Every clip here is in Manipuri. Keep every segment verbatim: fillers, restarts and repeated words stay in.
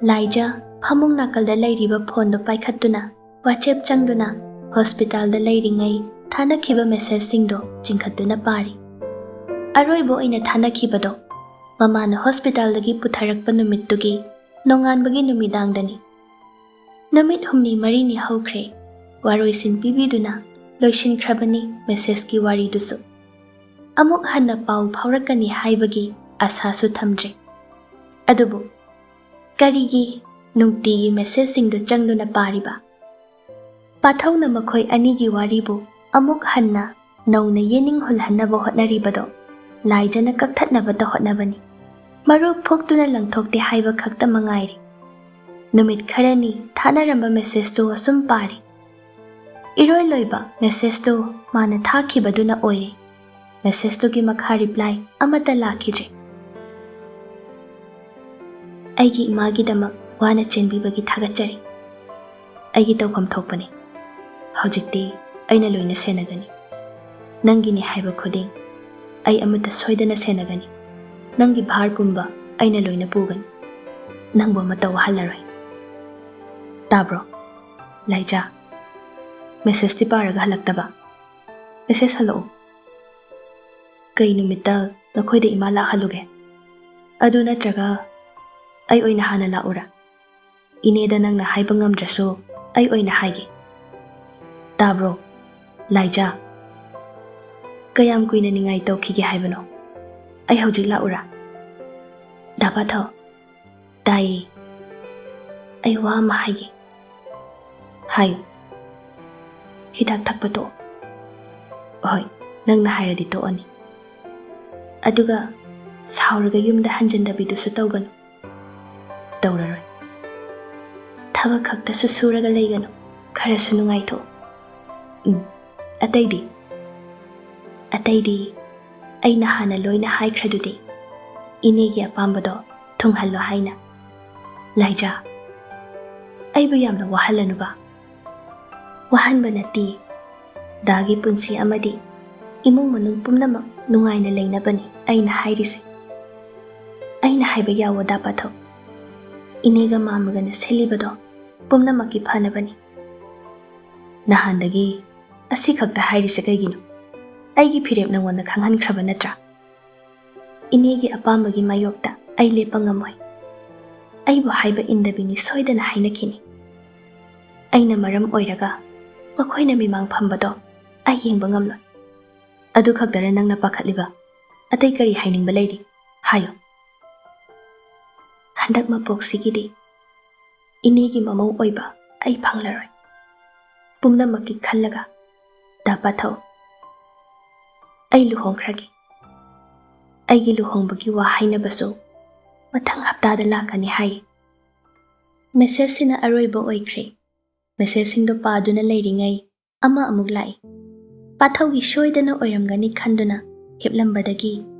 ꯂꯥꯏꯖꯥ ꯐꯃꯨꯡ ꯅꯥꯀꯜꯗ ꯂꯩꯔꯤꯕ ꯐꯣꯟꯗꯨ ꯄꯥꯏꯈꯠꯇꯨꯅ WhatsApp ꯆꯪꯗꯨꯅ ꯍꯣꯁꯄꯤꯇꯥꯜꯗ ꯂꯩꯔꯤꯉꯩ ꯊꯥꯅꯈꯤꯕ ꯃꯦꯁꯦꯖꯁꯤꯡꯗꯣ ꯆꯤꯡꯈꯠꯇꯨꯅ ꯄꯥꯔꯤ꯫ ꯑꯔꯣꯏꯕ ꯑꯣꯏꯅ ꯊꯥꯅꯈꯤꯕꯗꯣ ꯃꯃꯥꯅ ꯍꯣꯁꯄꯤꯇꯥꯜꯗꯒꯤ ꯄꯨꯊꯔꯛꯄ ꯅꯨꯃꯤꯠꯇꯨꯒꯤ ꯅꯣꯡꯉꯥꯟꯕꯒꯤ ꯅꯨꯃꯤꯗꯥꯡꯗꯅꯤ꯫ ꯅꯨꯃꯤꯠ ꯍꯨꯝꯅꯤ ꯃꯔꯤꯅꯤ ꯍꯧꯈ꯭ꯔꯦ ꯋꯥꯔꯣꯏꯁꯤꯟ ꯄꯤꯕꯤꯗꯨꯅ ꯂꯣꯏꯁꯤꯟꯈ꯭ꯔꯕꯅꯤ ꯃꯦꯁꯦꯖꯀꯤ ꯋꯥꯔꯤꯗꯨꯁꯨ꯫ ꯑꯃꯨꯛ ꯍꯟꯅ ꯄꯥꯎ ꯐꯥꯎꯔꯛꯀꯅꯤ ꯍꯥꯏꯕꯒꯤ ꯑꯁꯥꯁꯨ ꯊꯝꯗ꯭ꯔꯦ꯫ ꯑꯗꯨꯕꯨ ꯀꯔꯤꯒꯤ ꯅꯨꯡꯇꯤꯒꯤ ꯃꯦꯁꯦꯖꯁꯤꯡꯗꯨ ꯆꯪꯗꯨꯅ ꯄꯥꯔꯤꯕ? ꯄꯥꯊꯧꯅ ꯃꯈꯣꯏ ꯑꯅꯤꯒꯤ ꯋꯥꯔꯤꯕꯨ ꯑꯃꯨꯛ ꯍꯟꯅ ꯅꯧꯅ ꯌꯦꯅꯤꯡ ꯍꯨꯜꯍꯟꯅꯕ ꯍꯣꯠꯅꯔꯤꯕꯗꯣ ꯂꯥꯏꯖꯅ ꯀꯛꯊꯠꯅꯕꯇ ꯍꯣꯠꯅꯕꯅꯤ꯫ ꯃꯔꯨꯞ ꯐꯨꯛꯇꯨꯅ ꯂꯪꯊꯣꯛꯇꯦ ꯍꯥꯏꯕ ꯈꯛꯇ ꯃꯉꯥꯏꯔꯦ꯫ ꯅꯨꯃꯤꯠ ꯈꯔꯅꯤ ꯊꯥꯅꯔꯝꯕ ꯃꯦꯁꯦꯖꯇꯨ ꯑꯁꯨꯝ ꯄꯥꯔꯤ꯫ ꯏꯔꯣꯏ ꯂꯣꯏꯕ ꯃꯦꯁꯦꯖꯇꯨ ꯃꯥꯅ ꯊꯥꯈꯤꯕꯗꯨꯅ ꯑꯣꯏꯔꯦ꯫ ꯃꯦꯁꯦꯖꯇꯨꯒꯤ ꯃꯈꯥ ꯔꯤꯄ꯭ꯂꯥꯏ ꯑꯃꯠꯇ ꯂꯥꯛꯈꯤꯗ꯭ꯔꯦ꯫ ꯑꯩꯒꯤ ꯏꯃꯥꯒꯤꯗꯃꯛ ꯋꯥꯅ ꯆꯦꯟꯕꯤꯕꯒꯤ ꯊꯥꯒꯠꯆꯔꯤ꯫ ꯑꯩꯒꯤ ꯇꯧꯐꯝ ꯊꯣꯛꯄꯅꯤ꯫ ꯍꯧꯖꯤꯛꯇꯤ ꯑꯩꯅ ꯂꯣꯏꯅ ꯁꯦꯟꯅꯒꯅꯤ꯫ ꯅꯪꯒꯤꯅꯤ ꯍꯥꯏꯕ ꯈꯨꯗꯤꯡ ꯑꯩ ꯑꯃꯠꯇ ꯁꯣꯏꯗꯅ ꯁꯦꯟꯅꯒꯅꯤ꯫ ꯅꯪꯒꯤ ꯚꯥꯔ ꯄꯨꯝꯕ ꯑꯩꯅ ꯂꯣꯏꯅ ꯄꯨꯒꯅꯤ꯫ ꯅꯪꯕꯨ ꯑꯃꯠꯇ ꯋꯥꯍꯜꯂꯔꯣꯏ꯫ ꯇꯥꯕ꯭ꯔꯣ? ꯂꯥꯏꯖꯥ, ꯃꯦꯁꯦꯖꯇꯤ ꯄꯥꯔꯒ ꯍꯜꯂꯛꯇꯕ? ꯃꯦꯁꯦꯖ ꯍꯜꯂꯛꯎ꯫ ꯀꯩ ꯅꯨꯃꯤꯠꯇ ꯅꯈꯣꯏꯗ ꯏꯃꯥ ꯂꯥꯛꯍꯜꯂꯨꯒꯦ? ꯑꯗꯨ ꯅꯠꯇ꯭ꯔꯒ ꯑꯩ ꯑꯣꯏꯅ ꯍꯥꯟꯅ ꯂꯥꯛꯎꯔꯥ? ꯏꯅꯦꯗ ꯅꯪꯅ ꯍꯥꯏꯕ ꯉꯝꯗ꯭ꯔꯁꯨ ꯑꯩ ꯑꯣꯏꯅ ꯍꯥꯏꯒꯦ꯫ ꯇꯥꯕ꯭ꯔꯣ? ꯂꯥꯏꯖꯥ, ꯀꯌꯥꯝ ꯀꯨꯏꯅ ꯅꯤꯡꯉꯥꯏ ꯇꯧꯈꯤꯒꯦ ꯍꯥꯏꯕꯅꯣ? ꯑꯩ ꯍꯧꯖꯤꯛ ꯂꯥꯛꯎꯔꯥ? ꯗꯥ ꯄꯥꯊꯧ, ꯇꯥꯏꯌꯦ꯫ ꯑꯩ ꯋꯥ ꯑꯃ ꯍꯥꯏꯒꯦ꯫ ꯍꯥꯏꯌꯨ꯫ ꯍꯤꯗꯥꯛ ꯊꯛꯄ ꯇꯣꯛꯑꯣ꯫ ꯍꯣꯏ, ꯅꯪꯅ ꯍꯥꯏꯔꯗꯤ ꯇꯣꯛꯑꯅꯤ꯫ ꯑꯗꯨꯒ ꯁꯥꯎꯔꯒ ꯌꯨꯝꯗ ꯍꯟꯖꯤꯟꯗꯕꯤꯗꯨꯁꯨ ꯇꯧꯒꯅꯨ꯫ ꯇꯧꯔꯔꯣꯏ꯫ ꯊꯕꯛ ꯈꯛꯇꯁꯨ ꯁꯨꯔꯒ ꯂꯩꯒꯅꯨ, ꯈꯔꯁꯨ ꯅꯨꯡꯉꯥꯏꯊꯣꯛꯎ꯫ ꯎꯝ, ꯑꯇꯩꯗꯤ? ꯑꯇꯩꯗꯤ ꯑꯩꯅ ꯍꯥꯟꯅ ꯂꯣꯏꯅ ꯍꯥꯏꯈ꯭ꯔꯗꯨꯗꯤ, ꯏꯅꯦꯒꯤ ꯑꯄꯥꯝꯕꯗꯣ ꯊꯨꯡꯍꯜꯂꯣ ꯍꯥꯏꯅ꯫ ꯂꯥꯏꯖꯥ, ꯑꯩꯕꯨ ꯌꯥꯝꯅ ꯋꯥꯍꯜꯂꯅꯨꯕ꯫ ꯋꯥꯍꯟꯕ ꯅꯠꯇꯦ꯫ ꯗꯥꯒꯤ ꯄꯨꯟꯁꯤ ꯑꯃꯗꯤ ꯏꯃꯨꯡ ꯃꯅꯨꯡ ꯄꯨꯝꯅꯃꯛ ꯅꯨꯡꯉꯥꯏꯅ ꯂꯩꯅꯕꯅꯤ ꯑꯩꯅ ꯍꯥꯏꯔꯤꯁꯦ꯫ ꯑꯩꯅ ꯍꯥꯏꯕ ꯌꯥꯎꯋꯣ, ꯗꯥ ꯄꯥꯊꯧ꯫ ꯏꯅꯦꯒ ꯃꯥꯃꯒꯅ ꯁꯤꯜꯂꯤꯕꯗꯣ ꯄꯨꯝꯅꯃꯛꯀꯤ ꯐꯅꯕꯅꯤ꯫ ꯅꯍꯥꯟꯗꯒꯤ ꯑꯁꯤ ꯈꯛꯇ ꯍꯥꯏꯔꯤꯁꯦ ꯀꯩꯒꯤꯅꯣ? ꯑꯩꯒꯤ ꯐꯤꯔꯦꯞ ꯅꯉꯣꯟꯗ ꯈꯪꯍꯟꯈ꯭ꯔꯕ ꯅꯠꯇ꯭ꯔꯥ? ꯏꯅꯦꯒꯤ ꯑꯄꯥꯝꯕꯒꯤ ꯃꯥꯌꯣꯛꯇ ꯑꯩ ꯂꯦꯞꯄ ꯉꯝꯃꯣꯏ꯫ ꯑꯩꯕꯨ ꯍꯥꯏꯕ ꯏꯟꯗꯕꯤꯅꯤ ꯁꯣꯏꯗꯅ ꯍꯥꯏꯅꯈꯤꯅꯤ꯫ ꯑꯩꯅ ꯃꯔꯝ ꯑꯣꯏꯔꯒ ꯃꯈꯣꯏꯅ ꯃꯤꯃꯥꯡ ꯐꯝꯕꯗꯣ ꯑꯩ ꯌꯦꯡꯕ ꯉꯝꯂꯣꯏ꯫ ꯑꯗꯨ ꯈꯛꯇꯔ ꯅꯪꯅ ꯄꯥꯈꯠꯂꯤꯕ? ꯑꯇꯩ ꯀꯔꯤ ꯍꯥꯏꯅꯤꯡꯕ ꯂꯩꯔꯤ? ꯍꯥꯏꯌꯨ꯫ ꯍꯟꯗꯛ ꯃꯄꯣꯛꯁꯤꯒꯤꯗꯤ ꯏꯅꯦꯒꯤ ꯃꯃꯧ ꯑꯣꯏꯕ ꯑꯩ ꯐꯪꯂꯔꯣꯏ꯫ ꯄꯨꯝꯅꯃꯛꯀꯤ ꯈꯜꯂꯒ, ꯗꯥ ꯄꯥꯊꯧ, ꯑꯩ ꯂꯨꯍꯣꯡꯈ꯭ꯔꯒꯦ꯫ ꯑꯩꯒꯤ ꯂꯨꯍꯣꯡꯕꯒꯤ ꯋꯥ ꯍꯥꯏꯅꯕꯁꯨ ꯃꯊꯪ ꯍꯞꯇꯥꯗ ꯂꯥꯛꯀꯅꯤ ꯍꯥꯏ꯫ ꯃꯦꯁꯦꯖꯁꯤꯅ ꯑꯔꯣꯏꯕ ꯑꯣꯏꯈ꯭ꯔꯦ꯫ ꯃꯦꯁꯦꯖꯁꯤꯡꯗꯣ ꯄꯥꯗꯨꯅ ꯂꯩꯔꯤꯉꯩ ꯑꯃ ꯑꯃꯨꯛ ꯂꯥꯛꯏ꯫ ꯄꯥꯊꯧꯒꯤ ꯁꯣꯏꯗꯅ ꯑꯣꯏꯔꯝꯒꯅꯤ ꯈꯟꯗꯨꯅ ꯍꯤꯞꯂꯝꯕꯗꯒꯤ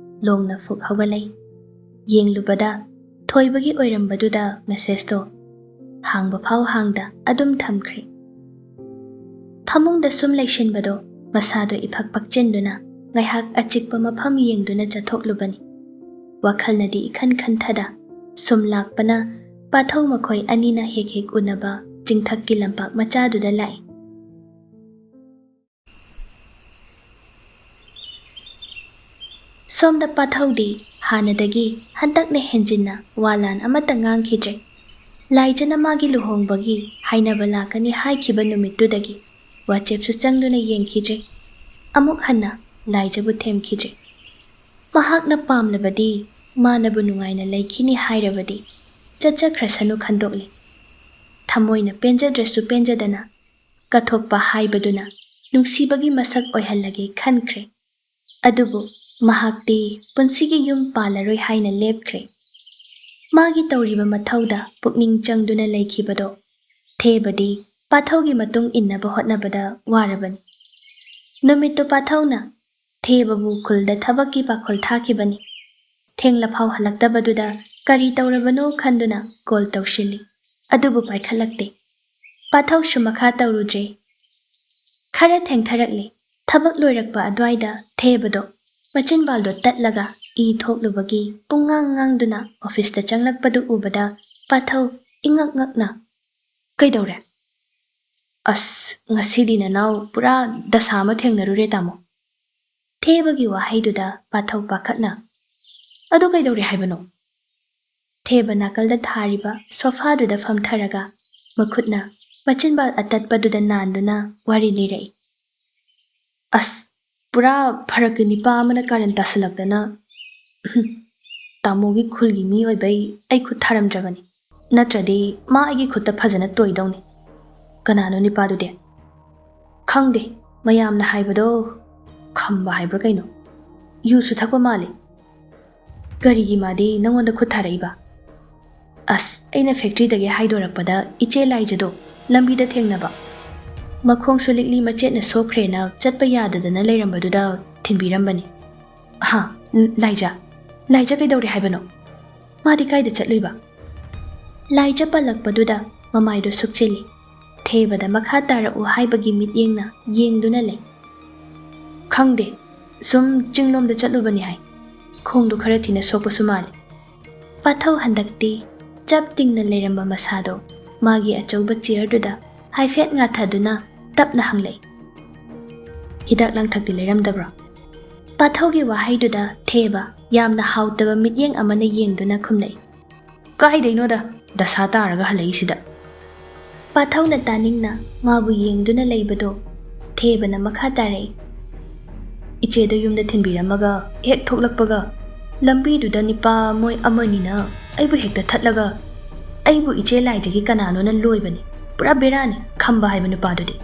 ꯂꯣꯡꯅ ꯐꯨꯛ ꯍꯧꯒꯠꯂꯛꯏ꯫ ꯌꯦꯡꯂꯨꯕꯗ ꯊꯣꯏꯕꯒꯤ ꯑꯣꯏꯔꯝꯕꯗꯨꯗ ꯃꯦꯁꯦꯖꯇꯣ ꯍꯥꯡꯕ ꯐꯥꯎ ꯍꯥꯡꯗ ꯑꯗꯨꯝ ꯊꯝꯈ꯭ꯔꯦ꯫ ꯐꯃꯨꯡꯗ ꯁꯨꯝ ꯂꯩꯁꯤꯟꯕꯗꯣ ꯃꯁꯥꯗꯣ ꯏꯐꯛ ꯐꯛꯆꯤꯟꯗꯨꯅ ꯉꯥꯏꯍꯥꯛ ꯑꯆꯤꯛꯄ ꯃꯐꯝ ꯌꯦꯡꯗꯨꯅ ꯆꯠꯊꯣꯛꯂꯨꯕꯅꯤ꯫ ꯋꯥꯈꯜꯅꯗꯤ ꯏꯈꯟ ꯈꯟꯊꯗ ꯁꯨꯝ ꯂꯥꯛꯄꯅ ꯄꯥꯊꯧ ꯃꯈꯣꯏ ꯑꯅꯤꯅ ꯍꯦꯛ ꯍꯦꯛ ꯎꯅꯕ ꯆꯤꯡꯊꯛꯀꯤ ꯂꯝꯄꯥꯛ ꯃꯆꯥꯗꯨꯗ ꯂꯥꯛꯏ꯫ ꯁꯣꯝꯗ ꯄꯥꯊꯧꯗꯤ ꯍꯥꯟꯅꯗꯒꯤ ꯍꯟꯗꯛꯅ ꯍꯦꯟꯖꯤꯟꯅ ꯋꯥ ꯂꯥꯟ ꯑꯃꯠꯇ ꯉꯥꯡꯈꯤꯗ꯭ꯔꯦ꯫ ꯂꯥꯏꯖꯅ ꯃꯥꯒꯤ ꯂꯨꯍꯣꯡꯕꯒꯤ ꯍꯥꯏꯅꯕ ꯂꯥꯛꯀꯅꯤ ꯍꯥꯏꯈꯤꯕ ꯅꯨꯃꯤꯠꯇꯨꯗꯒꯤ ꯋꯥꯆꯦꯞꯁꯨ ꯆꯪꯗꯨꯅ ꯌꯦꯡꯈꯤꯗ꯭ꯔꯦ꯫ ꯑꯃꯨꯛ ꯍꯟꯅ ꯂꯥꯏꯖꯕꯨ ꯊꯦꯝꯈꯤꯗ꯭ꯔꯦ꯫ ꯃꯍꯥꯛꯅ ꯄꯥꯝꯂꯕꯗꯤ, ꯃꯥꯅꯕꯨ ꯅꯨꯡꯉꯥꯏꯅ ꯂꯩꯈꯤꯅꯤ ꯍꯥꯏꯔꯕꯗꯤ ꯆꯠꯆꯈ꯭ꯔꯁꯅꯨ ꯈꯟꯗꯣꯛꯂꯤ꯫ ꯊꯃꯣꯏꯅ ꯄꯦꯟꯖꯗ꯭ꯔꯁꯨ ꯄꯦꯟꯖꯗꯅ ꯀꯠꯊꯣꯛꯄ ꯍꯥꯏꯕꯗꯨꯅ ꯅꯨꯡꯁꯤꯕꯒꯤ ꯃꯁꯛ ꯑꯣꯏꯍꯜꯂꯒꯦ ꯈꯟꯈ꯭ꯔꯦ꯫ ꯑꯗꯨꯕꯨ ꯃꯍꯥꯛꯇꯤ ꯄꯨꯟꯁꯤꯒꯤ ꯌꯨꯝ ꯄꯥꯜꯂꯔꯣꯏ ꯍꯥꯏꯅ ꯂꯦꯞꯈ꯭ꯔꯦ꯫ ꯃꯥꯒꯤ ꯇꯧꯔꯤꯕ ꯃꯊꯧꯗ ꯄꯨꯛꯅꯤꯡ ꯆꯪꯗꯨꯅ ꯂꯩꯈꯤꯕꯗꯣ ꯊꯦꯕꯗꯤ ꯄꯥꯊꯧꯒꯤ ꯃꯇꯨꯡ ꯏꯟꯅꯕ ꯍꯣꯠꯅꯕꯗ ꯋꯥꯔꯕꯅꯤ꯫ ꯅꯨꯃꯤꯠꯇꯨ ꯄꯥꯊꯧꯅ ꯊꯦꯕꯕꯨ ꯈꯨꯜꯗ ꯊꯕꯛꯀꯤ ꯄꯥꯈꯣꯜ ꯊꯥꯈꯤꯕꯅꯤ꯫ ꯊꯦꯡꯂꯐꯥꯎ ꯍꯜꯂꯛꯇꯕꯗꯨꯗ ꯀꯔꯤ ꯇꯧꯔꯕꯅꯣ ꯈꯟꯗꯨꯅ ꯀꯣꯜ ꯇꯧꯁꯤꯜꯂꯤ꯫ ꯑꯗꯨꯕꯨ ꯄꯥꯏꯈꯠꯂꯛꯇꯦ꯫ ꯄꯥꯊꯧꯁꯨ ꯃꯈꯥ ꯇꯧꯔꯨꯗ꯭ꯔꯦ꯫ ꯈꯔ ꯊꯦꯡꯊꯔꯛꯂꯦ꯫ ꯊꯕꯛ ꯂꯣꯏꯔꯛꯄ ꯑꯗꯨꯋꯥꯏꯗ ꯊꯦꯕꯗꯣ ꯃꯆꯤꯟꯕꯥꯜꯗꯣ ꯇꯠꯂꯒ ꯏ ꯊꯣꯛꯂꯨꯕꯒꯤ ꯄꯨꯡꯉꯥꯡ ꯉꯥꯡꯗꯨꯅ ꯑꯣꯐꯤꯁꯇ ꯆꯪꯂꯛꯄꯗꯨ ꯎꯕꯗ ꯄꯥꯊꯧ, ꯏꯉꯛ ꯉꯛꯅ, "ꯀꯩꯗꯧꯔꯦ?" "ꯑꯁ, ꯉꯁꯤꯗꯤ ꯅꯅꯥꯎ ꯄꯨꯔꯥ ꯗꯁꯥ ꯑꯃ ꯊꯦꯡꯅꯔꯨꯔꯦ, ꯇꯥꯃꯣ꯫" ꯊꯦꯕꯒꯤ ꯋꯥꯍꯩꯗꯨꯗ ꯄꯥꯊꯧ ꯄꯥꯈꯠꯅ, "ꯑꯗꯨ ꯀꯩꯗꯧꯔꯦ ꯍꯥꯏꯕꯅꯣ?" ꯊꯦꯕ ꯅꯥꯀꯜꯗ ꯊꯥꯔꯤꯕ ꯁꯣꯐꯥꯗꯨꯗ ꯐꯝꯊꯔꯒ ꯃꯈꯨꯠꯅ ꯃꯆꯤꯟꯕꯥꯜ ꯑꯇꯠꯄꯗꯨꯗ ꯅꯥꯟꯗꯨꯅ ꯋꯥꯔꯤ ꯂꯤꯔꯛꯏ꯫ "ꯑꯁ, ꯄꯨꯔꯥ ꯐꯔꯛꯀꯤ ꯅꯤꯄꯥ ꯑꯃꯅ ꯀꯥꯔꯟ ꯇꯥꯁꯜꯂꯛꯇꯅ, ꯇꯥꯃꯣꯒꯤ ꯈꯨꯜꯒꯤ ꯃꯤ ꯑꯣꯏꯕꯩ ꯑꯩ ꯈꯨꯠ ꯊꯥꯔꯝꯗ꯭ꯔꯕꯅꯤ꯫ ꯅꯠꯇ꯭ꯔꯗꯤ ꯃꯥ ꯑꯩꯒꯤ ꯈꯨꯠꯇ ꯐꯖꯅ ꯇꯣꯏꯗꯧꯅꯤ꯫" "ꯀꯅꯥꯅꯣ ꯅꯤꯄꯥꯗꯨꯗꯤ?" "ꯈꯪꯗꯦ, ꯃꯌꯥꯝꯅ ꯍꯥꯏꯕꯗꯣ ꯈꯝꯕ ꯍꯥꯏꯕ꯭ꯔꯥ ꯀꯩꯅꯣ꯫ ꯌꯨꯁꯨ ꯊꯛꯄ ꯃꯥꯜꯂꯤ꯫" "ꯀꯔꯤꯒꯤ ꯃꯥꯗꯤ ꯅꯪꯉꯣꯟꯗ ꯈꯨꯠ ꯊꯥꯔꯛꯏꯕ?" "ꯑꯁ, ꯑꯩꯅ ꯐꯦꯛꯇ꯭ꯔꯤꯗꯒꯤ ꯍꯥꯏꯗꯣꯔꯛꯄꯗ ꯏꯆꯦ ꯂꯥꯏꯖꯗꯣ ꯂꯝꯕꯤꯗ ꯊꯦꯡꯅꯕ꯫ ꯃꯈꯣꯡꯁꯨ ꯂꯤꯛꯂꯤ ꯃꯆꯦꯠꯅ ꯁꯣꯛꯈ꯭ꯔꯦꯅ ꯆꯠꯄ ꯌꯥꯗꯗꯅ ꯂꯩꯔꯝꯕꯗꯨꯗ ꯊꯤꯟꯕꯤꯔꯝꯕꯅꯤ꯫" "ꯍꯥ? ꯂꯥꯏꯖ? ꯂꯥꯏꯖ ꯀꯩꯗꯧꯔꯦ ꯍꯥꯏꯕꯅꯣ? ꯃꯥꯗꯤ ꯀꯥꯏꯗ ꯆꯠꯂꯨꯏꯕ?" ꯂꯥꯏꯖ ꯄꯜꯂꯛꯄꯗꯨꯗ ꯃꯃꯥꯏꯗꯣ ꯁꯨꯛꯆꯤꯜꯂꯤ꯫ ꯊꯦꯕꯗ ꯃꯈꯥ ꯇꯥꯔꯛꯎ ꯍꯥꯏꯕꯒꯤ ꯃꯤꯠꯌꯦꯡꯅ ꯌꯦꯡꯗꯨꯅ ꯂꯩ꯫ "ꯈꯪꯗꯦ, ꯁꯨꯝ ꯆꯤꯡꯂꯣꯝꯗ ꯆꯠꯂꯨꯕꯅꯤ ꯍꯥꯏ꯫ ꯈꯣꯡꯗꯣ ꯈꯔ ꯊꯤꯅ ꯁꯣꯛꯄꯁꯨ ꯃꯥꯜꯂꯤ꯫" ꯄꯥꯊꯧ ꯍꯟꯗꯛꯇꯤ ꯆꯞ ꯇꯤꯡꯅ ꯂꯩꯔꯝꯕ ꯃꯁꯥꯗꯣ ꯃꯥꯒꯤ ꯑꯆꯧꯕ ꯆꯤꯌꯔꯗꯨꯗ ꯍꯥꯏꯐꯦꯠ ꯉꯥꯊꯗꯨꯅ ꯇꯞꯅ ꯍꯪꯂꯛꯏ, "ꯍꯤꯗꯥꯛ ꯂꯥꯡꯊꯛꯇꯤ ꯂꯩꯔꯝꯗꯕ꯭ꯔꯣ?" ꯄꯥꯊꯧꯒꯤ ꯋꯥꯍꯩꯗꯨꯗ ꯊꯦꯕ ꯌꯥꯝꯅ ꯍꯥꯎꯇꯕ ꯃꯤꯠꯌꯦꯡ ꯑꯃꯅ ꯌꯦꯡꯗꯨꯅ ꯈꯨꯝꯂꯛꯏ, "ꯀꯥꯏꯗꯩꯅꯣꯗ, ꯗꯁꯥ ꯇꯥꯔꯒ ꯍꯜꯂꯛꯏꯁꯤꯗ꯫" ꯄꯥꯊꯧꯅ ꯇꯥꯅꯤꯡꯅ ꯃꯥꯕꯨ ꯌꯦꯡꯗꯨꯅ ꯂꯩꯕꯗꯣ ꯊꯦꯕꯅ ꯃꯈꯥ ꯇꯥꯔꯛꯏ, "ꯏꯆꯦꯗꯣ ꯌꯨꯝꯗ ꯊꯤꯟꯕꯤꯔꯝꯃꯒ ꯍꯦꯛ ꯊꯣꯛꯂꯛꯄꯒ ꯂꯝꯕꯤꯗꯨꯗ ꯅꯤꯄꯥ ꯃꯣꯏ ꯑꯃꯅꯤꯅ ꯑꯩꯕꯨ ꯍꯦꯛꯇ ꯊꯠꯂꯒ ꯑꯩꯕꯨ ꯏꯆꯦ ꯂꯥꯏꯖꯒꯤ ꯀꯅꯥꯅꯣꯅ ꯂꯣꯏꯕꯅꯤ꯫ ꯄꯨꯔꯥ ꯕꯦꯔꯥꯅꯤ ꯈꯝꯕ ꯍꯥꯏꯕ ꯅꯨꯄꯥꯗꯨꯗꯤ꯫"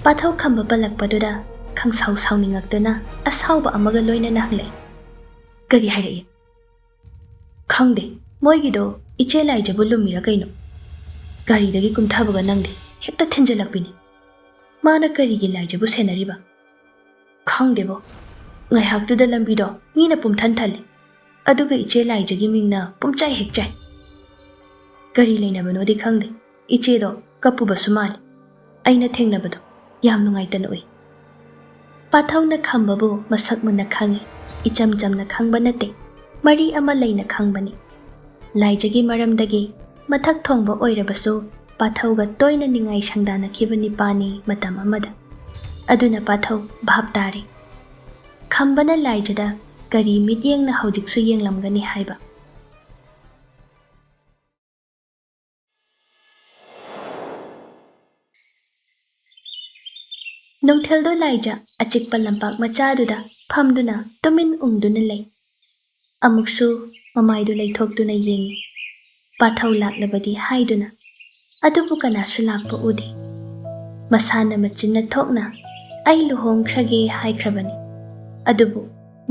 ꯄꯥꯊꯧ ꯈꯝꯕ ꯄꯜꯂꯛꯄꯗꯨꯗ ꯈꯪꯁꯥꯎ ꯁꯥꯎꯅꯤꯡꯉꯛꯇꯨꯅ ꯑꯁꯥꯎꯕ ꯑꯃꯒ ꯂꯣꯏꯅꯅ ꯍꯪꯂꯛꯏ, "ꯀꯔꯤ ꯍꯥꯏꯔꯛꯏ?" "ꯈꯪꯗꯦ, ꯃꯣꯏꯒꯤꯗꯣ ꯏꯆꯦ ꯂꯥꯏꯖꯕꯨ ꯂꯨꯝꯃꯤꯔꯥ ꯀꯩꯅꯣ, ꯒꯥꯔꯤꯗꯒꯤ ꯀꯨꯝꯊꯕꯒ ꯅꯪꯗꯦ, ꯍꯦꯛꯇ ꯊꯤꯟꯖꯜꯂꯛꯄꯤꯅꯤ꯫ ꯃꯥꯅ ꯀꯔꯤꯒꯤ ꯂꯥꯏꯖꯕꯨ ꯁꯦꯟꯅꯔꯤꯕ? ꯈꯪꯗꯦꯕꯣ, ꯉꯥꯏꯍꯥꯛꯇꯨꯗ ꯂꯝꯕꯤꯗꯣ ꯃꯤꯅ ꯄꯨꯝꯊꯟ ꯊꯜꯂꯤ, ꯑꯗꯨꯒ ꯏꯆꯦ ꯂꯥꯏꯖꯒꯤ ꯃꯤꯡꯅ ꯄꯨꯝꯆꯥꯏ ꯍꯦꯛ ꯆꯥꯏ꯫ ꯀꯔꯤ ꯂꯩꯅꯕꯅꯣꯗꯤ ꯈꯪꯗꯦ, ꯏꯆꯦꯗꯣ ꯀꯞꯄꯨꯕꯁꯨ ꯃꯥꯜꯂꯤ꯫ ꯑꯩꯅ ꯊꯦꯡꯅꯕꯗꯣ ꯌꯥꯝ ꯅꯨꯡꯉꯥꯏꯇꯅ ꯎꯏ꯫" ꯄꯥꯊꯧꯅ ꯈꯝꯕꯕꯨ ꯃꯁꯛ ꯃꯨꯟꯅ ꯈꯪꯏ꯫ ꯏꯆꯝ ꯆꯝꯅ ꯈꯪꯕ ꯅꯠꯇꯦ, ꯃꯔꯤ ꯑꯃ ꯂꯩꯅ ꯈꯪꯕꯅꯤ꯫ ꯂꯥꯏꯖꯒꯤ ꯃꯔꯝꯗꯒꯤ ꯃꯊꯛ ꯊꯣꯡꯕ ꯑꯣꯏꯔꯕꯁꯨ ꯄꯥꯊꯧꯒ ꯇꯣꯏꯅ ꯅꯤꯡꯉꯥꯏ ꯁꯪꯗꯥꯅꯈꯤꯕ ꯅꯤꯄꯥꯅꯤ ꯃꯇꯝ ꯑꯃꯗ꯫ ꯑꯗꯨꯅ ꯄꯥꯊꯧ ꯚꯥꯞ ꯇꯥꯔꯦ꯫ ꯈꯝꯕꯅ ꯂꯥꯏꯖꯗ ꯀꯔꯤ ꯃꯤꯠꯌꯦꯡꯅ ꯍꯧꯖꯤꯛꯁꯨ ꯌꯦꯡꯂꯝꯒꯅꯤ ꯍꯥꯏꯕ꯫ ꯅꯨꯡꯊꯤꯜꯗꯣ ꯂꯥꯏꯖ ꯑꯆꯤꯛꯄ ꯂꯝꯄꯥꯛ ꯃꯆꯥꯗꯨꯗ ꯐꯝꯗꯨꯅ ꯇꯨꯃꯤꯟ ꯎꯪꯗꯨꯅ ꯂꯩ꯫ ꯑꯃꯨꯛꯁꯨ ꯃꯃꯥꯏꯗꯨ ꯂꯩꯊꯣꯛꯇꯨꯅ ꯌꯦꯡꯏ꯫ ꯄꯥꯊꯧ ꯂꯥꯛꯂꯕꯗꯤ ꯍꯥꯏꯗꯨꯅ, ꯑꯗꯨꯕꯨ ꯀꯅꯥꯁꯨ ꯂꯥꯛꯄ ꯎꯗꯦ꯫ ꯃꯁꯥꯅ ꯃꯆꯤꯟꯅ ꯊꯣꯛꯅ "ꯑꯩ ꯂꯨꯍꯣꯡꯈ꯭ꯔꯒꯦ" ꯍꯥꯏꯈ꯭ꯔꯕꯅꯤ꯫ ꯑꯗꯨꯕꯨ